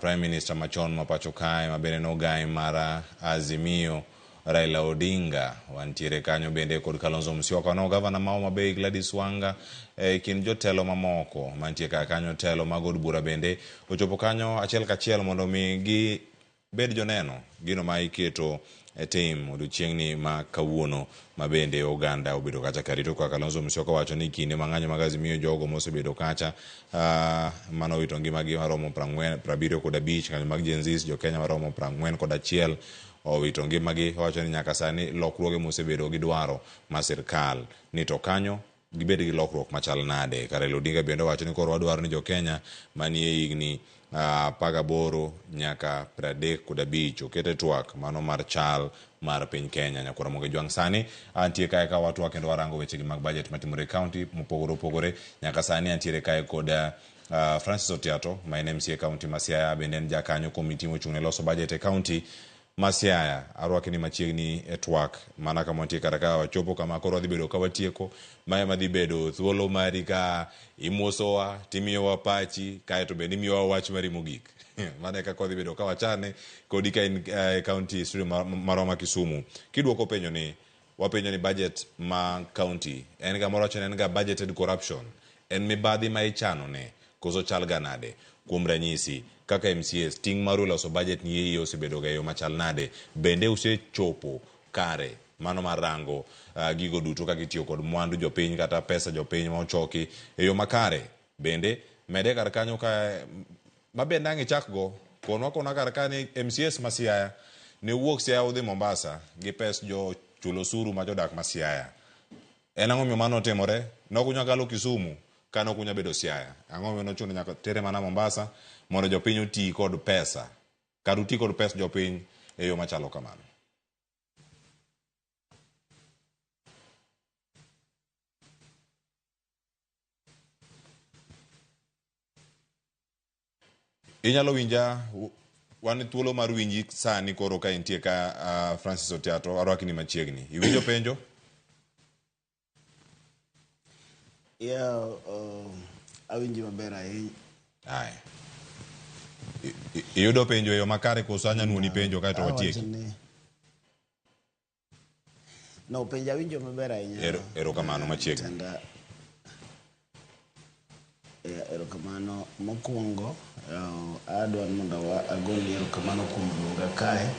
Prime Minister machon ma pacho kae ma bende nogai mar Azimio Raila Odinga, wantiere kanyo bende kod Kalonzo Musyoka, no gavana ma Homa Bay Gladys Wanga, kind jotelo mamoko mantie kar kanyo. Telo mag od bura bende ochopo kanyo achiel kachiel mondo mi gi bed joneno gino ma iketo e tim odiochieng'ni ma kawuono ma bende oganda obedo kacha karito kaka Kalonzo Musyoka wacho ni kinde ma ng'anyo mag Azimio jogo mosebedo kacha mano owito ngimagi maromo 75, ng'anyo mag Gen Z jo Kenya maromo 41 owito ngimagi. Owacho ni nyaka sani lokruoge mosebedo gi dwaro ma sirkal ni to kanyo gibed gi lokruok machal nade. Raila Odinga bende owacho ni koro wadwaro ni jo Kenya manie higni 18 nyaka 35 okete twak mano mar chal mar piny Kenya. Nyakoro Mogejwang' sani antie kae ka watwak kendo warango wechegi mag budget matimore e county mopogore opogore. Nyaka sani antiere kae kod Francis Otiato ma en MCA county ma Siaya, bende en jakanyo komiti mochung' ne loso budget e county ma Siaya. Arwaki ni machiegni e twak mana kama wantie kar ka wachopo kama koro wadhi bedo ka watieko. Mae madhi bedo thuolo mari ka imosowa timiyowa pachi kaeto bende imiyowa wach mari mogik. Mano e kaka wadhi bedo ka wachane kodi ka in e county studio marwa ma Kisumu. Kidwoko penjo ni wapenjo ni budget ma county en ga moro wacho ni en ga budgeted corruption, en mibadhi ma ichano ne koso chal ga nade? Kuom ranyisi kaka MCAs ting' maru loso budget ni iye osebedo ga e yo machal nade? Bende usechopo kare mano mar rango gigo duto kaka itiyo kod mwandu jopiny kata pesa jopiny ma ochoki e yo makare? Bende mede kar kanyo ka mabende ang' ichak go konwa kona kar ka ni MCAs ma Siaya ne wuok Siaya udhi Mombasa gi pes jo chulo osuru ma jodak ma Siaya. En ang'o miyo mano otimore? Nokunya galo Kisumu ka nokunya bedo Siaya. Ang'o miyo nochuno nyaka tere mana Mombasa mondo jopiny oti kod pesa? Kar uti kod pes jopiny e yo machalo kamano. Inyalo winja, wan thuolo mar winji sani koro ka intie ka Francis Otiato, arwaki ni machiegni. Iwinjo penjo? Yeah, awinji maber ahinya. Aye. Iyudo penjo e yo makare koso anya nuoni penjo kaeto watieki? No, penjo awinjo maber ahinya. Erokamano machiegni. Erokamano mokwongo, adwa mondo agoni erokamano kuom luonga kae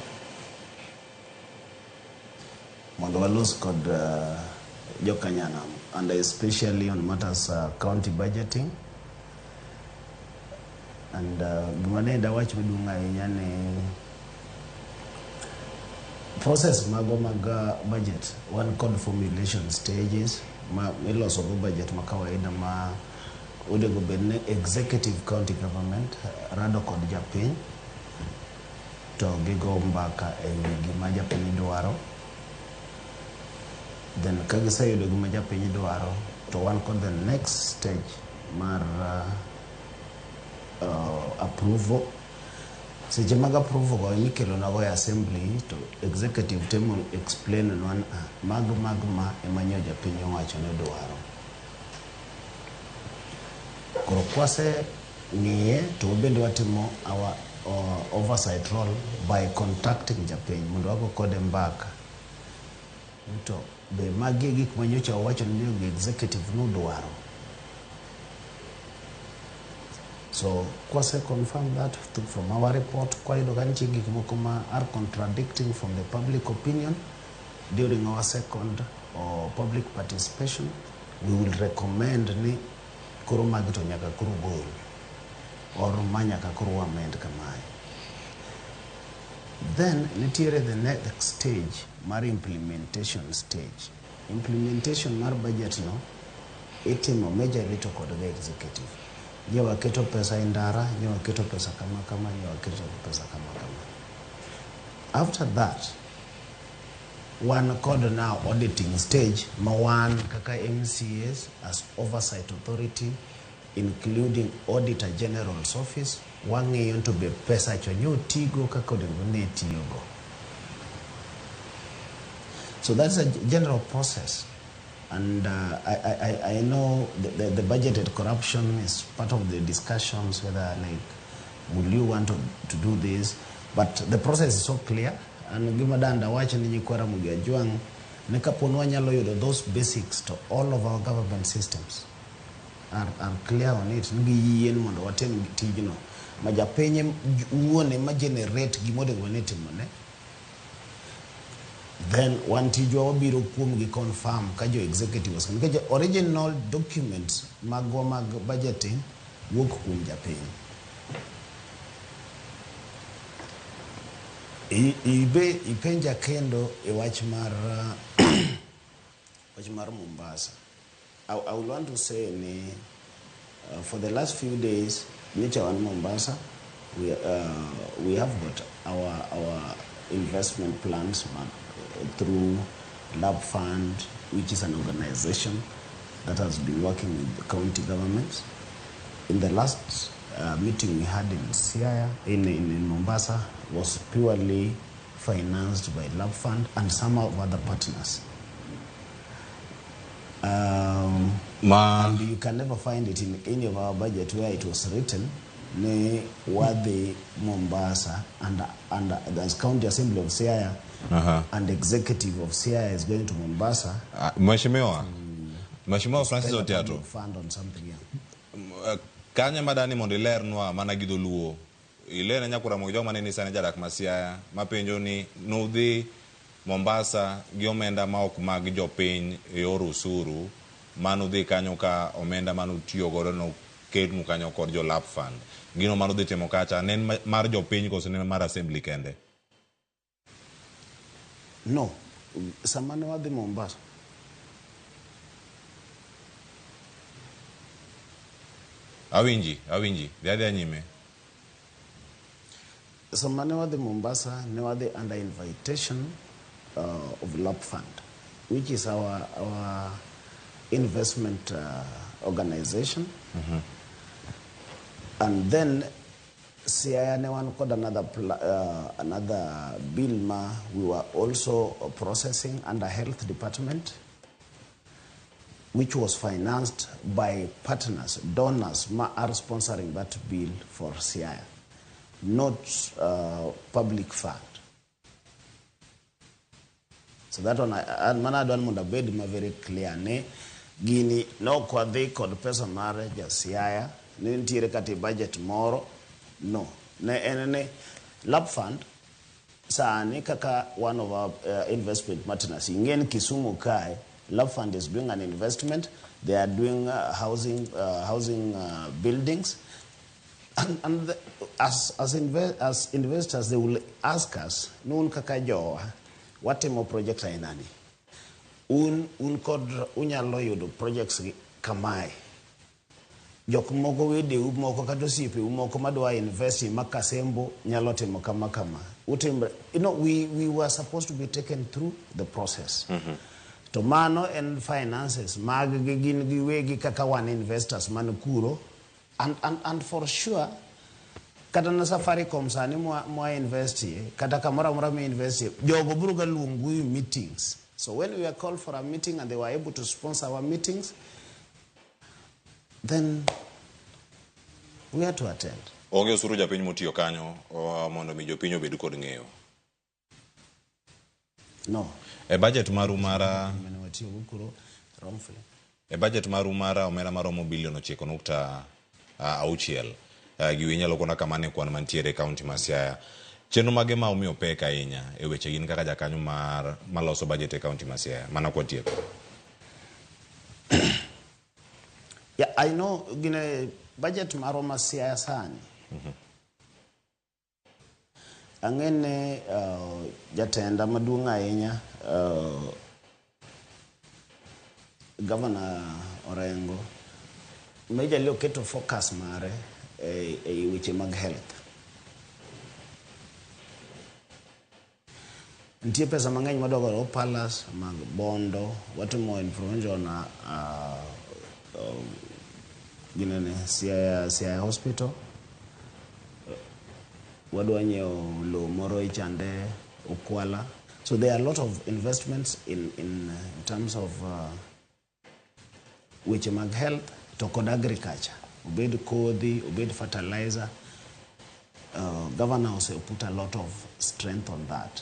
mondo walos kod jokanyanam, and especially on matters county budgeting. And gima ne dawach maduong' ahinya ni process mago mag budget, wan kod formulation stages ma iloso go budget ma kawaida ma onego bed ni executive county government rado kod japiny to gigo mbaka e wi gima japiny dwaro. Then ka giseyudo gima japiny dwaro to wan kod the next stage mar approval. Seche mag approval go emikelonwago e assembly to executive temo explain nwa ni mag mag ma ema nyo japiny owacho ni dwaro. Koro kwase ng'iye to wabende watimo our oversight role by contacting japiny mondo wago kode mbaka. To be magi e gik manyocha wawacho ni jo executive nodwaro. So kwase confirm that from our report, kwayudo ka nitie gik moko ma are contradicting from the public opinion during our second or public participation, we will recommend ni koro magi to nyaka koro gol or ma nyaka koro amend kamae. Then nitiere the next stage mar implementation stage. Implementation mar budget no itimo majorly to kod the executive. Nye waketo pesa e ndara, nye waketo pesa kama kama, nye waketo pesa kama kama. After that, wan kod now auditing stage ma wan kaka MCAs as oversight authority, including Auditor General's office, wang'iyo to be pesa cho nyotigo kaka onego ne tiyogo. So that's a general process. And I know the budgeted corruption is part of the discussions, whether like, will you want to do this? But the process is so clear. And gima danda wacho ni nyikwa Ramogi Ajwang' ni kapo ni wanyalo yudo those basics to all of our government systems are clear on it. Ni giyie ni mondo watim tijno. Ma japiny wuon ema generate gima onego bed ni itimone. Then wan tijwa wabiro kuom gi confirm ka jo executive ose. Nikech original documents magwa mag budgeting wuok kuom japiny. Ibe ipenja kendo e wach mar wach mar Mombasa. I would want to say ni for the last few days nyocha wan Mombasa, we have got our investment plans through Lab Fund, which is an organization that has been working with the county governments. In the last meeting we had in Siaya, in Mombasa, was purely financed by Lab Fund and some of other partners. And you can never find it in any of our budget where it was written, ne wadhi Mombasa and the County Assembly of Siaya and Executive of Siaya is going to Mombasa. Mheshimiwa, Mheshimiwa Francis Otiato. Fund on something, yeah. Kanya madani mondo ilernwa mana gi dholuo. Ilerne nyakura mogo joma ne ni sani jadak ma Siaya mapenjo ni nudhi Mombasa gi omenda ma ok mag jopiny e yor usuru manudhi kanyo ka omenda manutiyo godo no ketnu kanyo kod jo Lab Fund. Gino manudhi timo kacha ne en mar jopiny koso ne en mar assembly kende? No, sama ne wadhi Mombasa. Awinji, awinji. Dhi adhiya nyime. Sama ne wadhi Mombasa, ne wadhi under invitation of Lab Fund, which is our investment organization. And then Siaya ne wan kod another bill ma we were also processing under health department, which was financed by partners, donors ma are sponsoring that bill for Siaya, not public fund. So that one, mana adwa ni mondo abed ma very clear ne gini ne ok wadhi kod pesa mar ja Siaya, ne nitiere kata e budget moro, no. Ne en ni Lab Fund sani kaka one of our investment partners, ing'e ni Kisumu kae, Lab Fund is doing an investment, they are doing housing buildings, and as investors they will ask us, nun kaka jowa, watimo project ainani, un kod unyalo yudo projects gi kamae, Jok moko wedeu moko kata osiepeu moko madwa invest ma Kasembo nyalo timo kama kama. Utimre, we were supposed to be taken through the process. To mano en finances mag gi gin giwegi kaka wan investors man kuro and for sure kata na Safaricom sani mwa investie kata kamoro amora mi investie jogo biro ga luongo e meetings. So when we were called for a meeting and they were able to sponsor our meetings, then we had to attend. Onge osuru japiny motiyo kanyo mondo mi jopiny obed kod ng'eyo. No. E budget maru mara Mane watiyogo kuro wrongfully. E budget maru mara omenda maromo bilion 9.6 giwi inyalo kona kama ne kwan mantiere e kaunti ma Siaya. Chenro mage ma omiyo pek ahinya e weche gin kaka jakanyo mar maloso budget e kaunti ma Siaya mana kwa tieko. Yeah, I know gine budget marwa ma Siaya sani. Ang'e jatenda maduong' ahinya Governor Orengo majorly oketo focus mare e weche mag health. Nitie pesa mang'eny madwa gero palace mag Bondo, watimo information ginene Siaya Hospital. Wadwa nyiewo lowo moro e Chande Ukwala. So there are a lot of investments in terms of weche mag health to kod agriculture. Obed kodhi, obed fertilizer. Governor also put a lot of strength on that.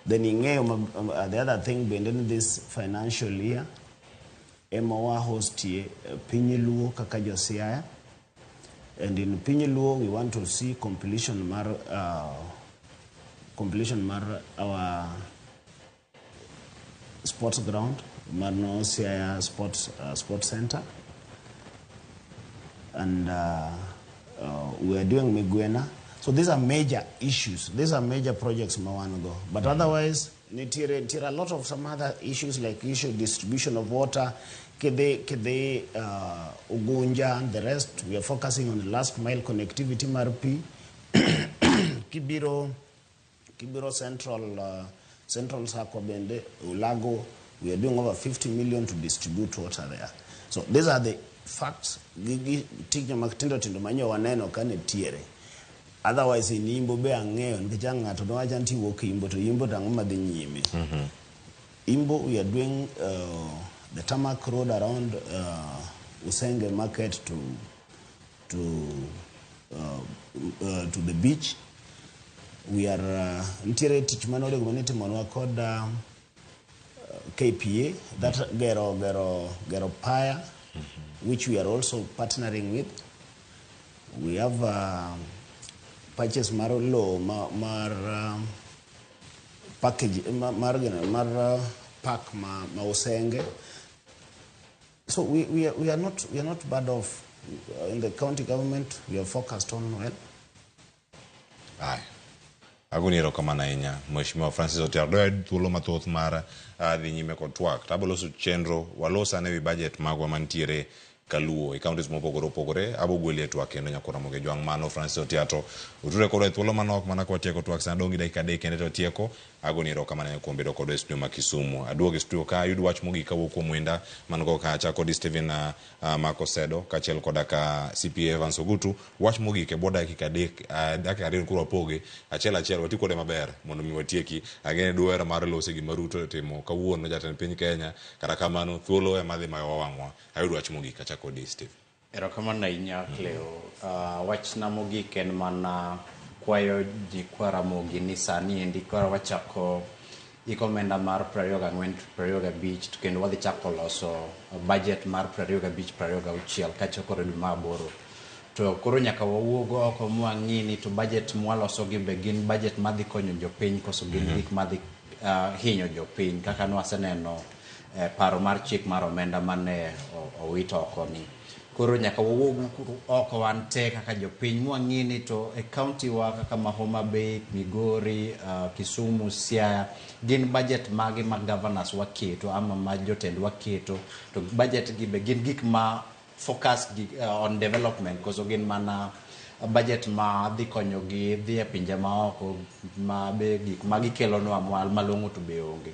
Then ing'eyo the other thing bende ni this financial year ema wa hostie piny Luo kaka jo Siaya. And in Piny Luo we want to see completion mar our sports ground, Mano Siaya Sports Center. And we are doing Migwena. So these are major issues. These are major projects mawango. But otherwise, nitiere a lot of some other issues like issue distribution of water, Kede Ugunja and the rest. We are focusing on the last mile connectivity marpi. Kibiro Central, Central Sakwa Bende, Ulago. We are doing over 50 million to distribute water there. So these are the facts. Tije mag tindo tindo manyo waneno kane tiere. Otherwise in Imbo be ang'eyo nikech ng'ato nowacho ni tiwuok Imbo to Imbo to ang'o madhi nyime. Imbo we are doing the tarmac road around Usenge Market to the beach. We are nitiere tich mane onego bed ni itimonwa kod KPA that gero paya, which we are also partnering with. We have purchase mar lowo mar package mar park ma Usenge. So we are not bad off in the county government. We are focused on well. Aye. Agoni erokamano ahinya Mheshimiwa Francis Otiato. Dwa thuolo mathoth mar dhi nyime kod twak. To aboloso chenro walos ane wi budget magwa mantiere kaluo e counties mopogore opogore. Abo gweli e twak kendo nyakora Ramogi Jwang'. Mano Francis Otiato. Uture kodwa e thuolo manok mana kwatieko twak sana dong' gi dakika 3 kende to tieko. Agoni erokamano ahinya kuom bedo kodwa e studio ma Kisumu. Aduogo e studio ka ayud wach mogik kawuok kuom wenda man go kacha kod Stephen Marco Sedo kaachiel koda ka CPA Evans Ogutu. Wach mogik e bwo dakika 3 dakika 2 koro wapoge achiel achiel wati kode maber mondo mi watieki. Agene dwaro mar loso gima Ruto timo kawuono jatend piny Kenya. Kata kamano thuolo ema dhi mayo wang'wa. Ayud wach mogik achako kodi Steve. Erokamano ahinya Cleo. Wachna mogik en mana kwayo ji kwa Ramogi ni sani endi koro wachako iko omenda mar 24-25 to kendo wadhi chako loso budget mar 25-26 kachako dwe mar 8. To koro nyaka wawuog oko mwang'i ni to budget mwaloso gi be gin budget madhi konyo jopiny koso gin gik madhi hinyo jopiny kaka nwaseneno paro mar chik mar omenda mane owit oko ni. Koro nyaka wawuog oko wan te kaka jopiny mwang'i ni to e county wa kaka ma Homa Bay, Migori, Kisumu, Siaya gin budget mage ma governors waketo ama ma jotend waketo to budget gi be gin gik ma focus gi, on development koso gin mana budget ma dhi konyogi dhi e pinje maoko ma be gik ma gikelonwa malong'o to be onge.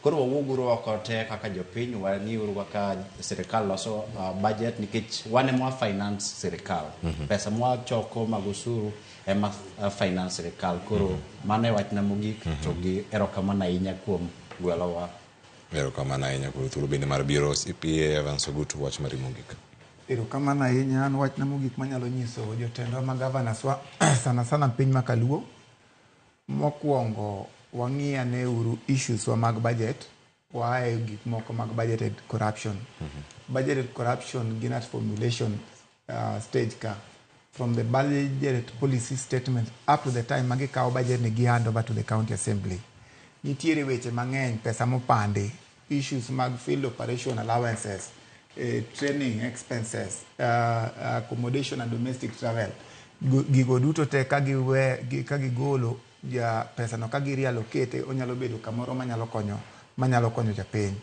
Koro wawuoguru oko te kaka jopiny, wang'iuru kaka sirikal loso budget nikech wan ema wa finance sirikal. Pesa mwachoko mag osuru ema finance sirikal. Koro mano e wachna mogik to gi erokamano ahinya kuom gwelowa. Erokamano ahinya kuom thuolo bende mar biro. CPA Evans Ogutu, wach mari mogik. Erokamano ahinya. An wachna mogik manyalo nyiso jotendwa ma governors wa sana sana piny ma kaluo. Mokwongo wang'i ane uru issues wa mag budget, waaye gik moko mag budgeted corruption. Budgeted corruption gin at formulation stage ka. From the budget policy statement up to the time ma gikawo budget ni gi hand over to the county assembly. Nitiere weche mang'eny, pesa mopandi, issues mag field operation allowances, training expenses, accommodation and domestic travel. Gigo duto te ka gigolo ja pesa no ka gi reallocate onyalo bedo kamoro manyalo konyo japiny.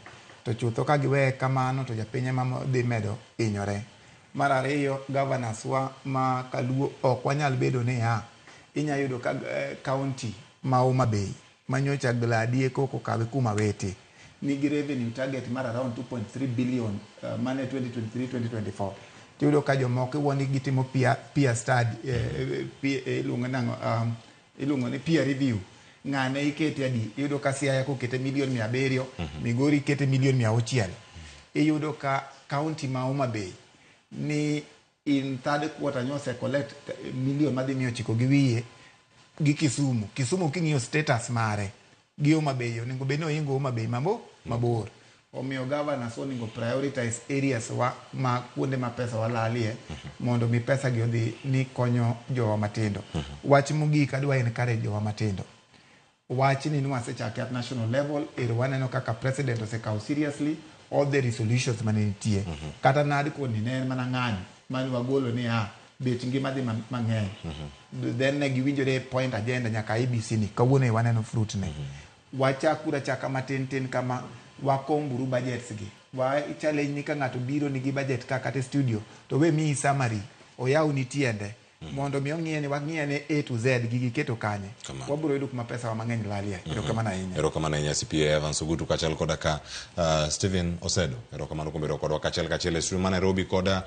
To chutho ka giweye kamano to japiny ema dhi medo hinyore. Mar ariyo, governors wa ma kaluo ok wanyal bedo niya, inya yudo ka county ma Homa Bay manyocha Gladie koko okawe kuma wete nigi revenue target mar around 2.3 billion mane 2023-2024. Tiyudo ka jomoko iwuo ni gitimo peer study, iluongo nang'o, iluongo ni peer review. Ng'ane ikete adi? Iyudo ka Siaya kokete milion 700, Migori ikete milion 600. Iyudo ka county ma Homa Bay ni in third quarter nyose collect milion madhi 900 gi wiye gi Kisumu. Kisumu king'iyo status mare gi Homa Bay onego bed ni ohingo Homa Bay mabor. Omiyo governors onego prioritize areas wa ma kuonde ma pesa walalie mondo mi pesa gi odhi ni konyo jowa matindo. Wach mogik adwa encourage jowa matindo. Wach ni nwasechake at national level, ero waneno kaka president osekawo seriously all the resolutions mane nitie. Kata NADCO ni ne en mana ng'anyo mane wagolo ni bech ngima dhi mang'eny. Then ne giwinjore point agenda nyaka IEBC ni kawuono waneno fruit ne. Wachakuru achaka matin tin kama wakomburu budgets gi. Wa challenge ni ka ng'ato biro nigi budget ka kata e studio to we miyi summary oyawni tiende mondo mi ong'iye ni wang'iye ne A to Z gigi keto kanye. Wabiro yudo kuma pesa wa mang'eny lalie. Erokamano ahinya. Erokamano ahinya CPA Evans Ogutu kaachiel koda ka Stephen Osedo. Erokamano kuom bedo kodwa kachiel kachiel e studio ma Nairobi koda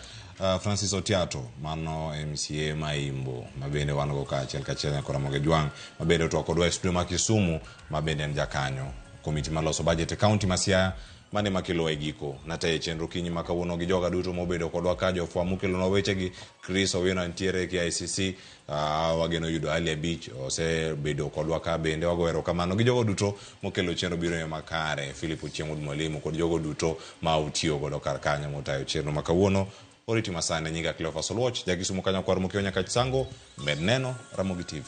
Francis Otiato mano MCA ma Imbo ma bende wan go kaachiel kachiel nyaka Ramogi Jwang' ma bende otwak kodwa e studio ma Kisumu ma bende en jakanyo komiti maloso budget e county ma Siaya mane makelo e giko. Natayo chenro kinyi ma kawuono gi joga duto mobedo kodwa ka jofwambo mokelonwa wechegi. Chris Owino nitiere KICC, wageno yudo Ali Abich osebedo kodwa ka bende wago erokamano gi jogo duto mokelo chenro biro e makare. Philip Ochieng' Wuod Mwalimu kod jogo duto ma utiyo godo kar kanyo motayo chenro ma kawuono. Oriti masani nyinga Cleophas Oluoch, ja Kisumu kanyo kwar mokiewo nyaka Chisango, med neno Ramogi TV.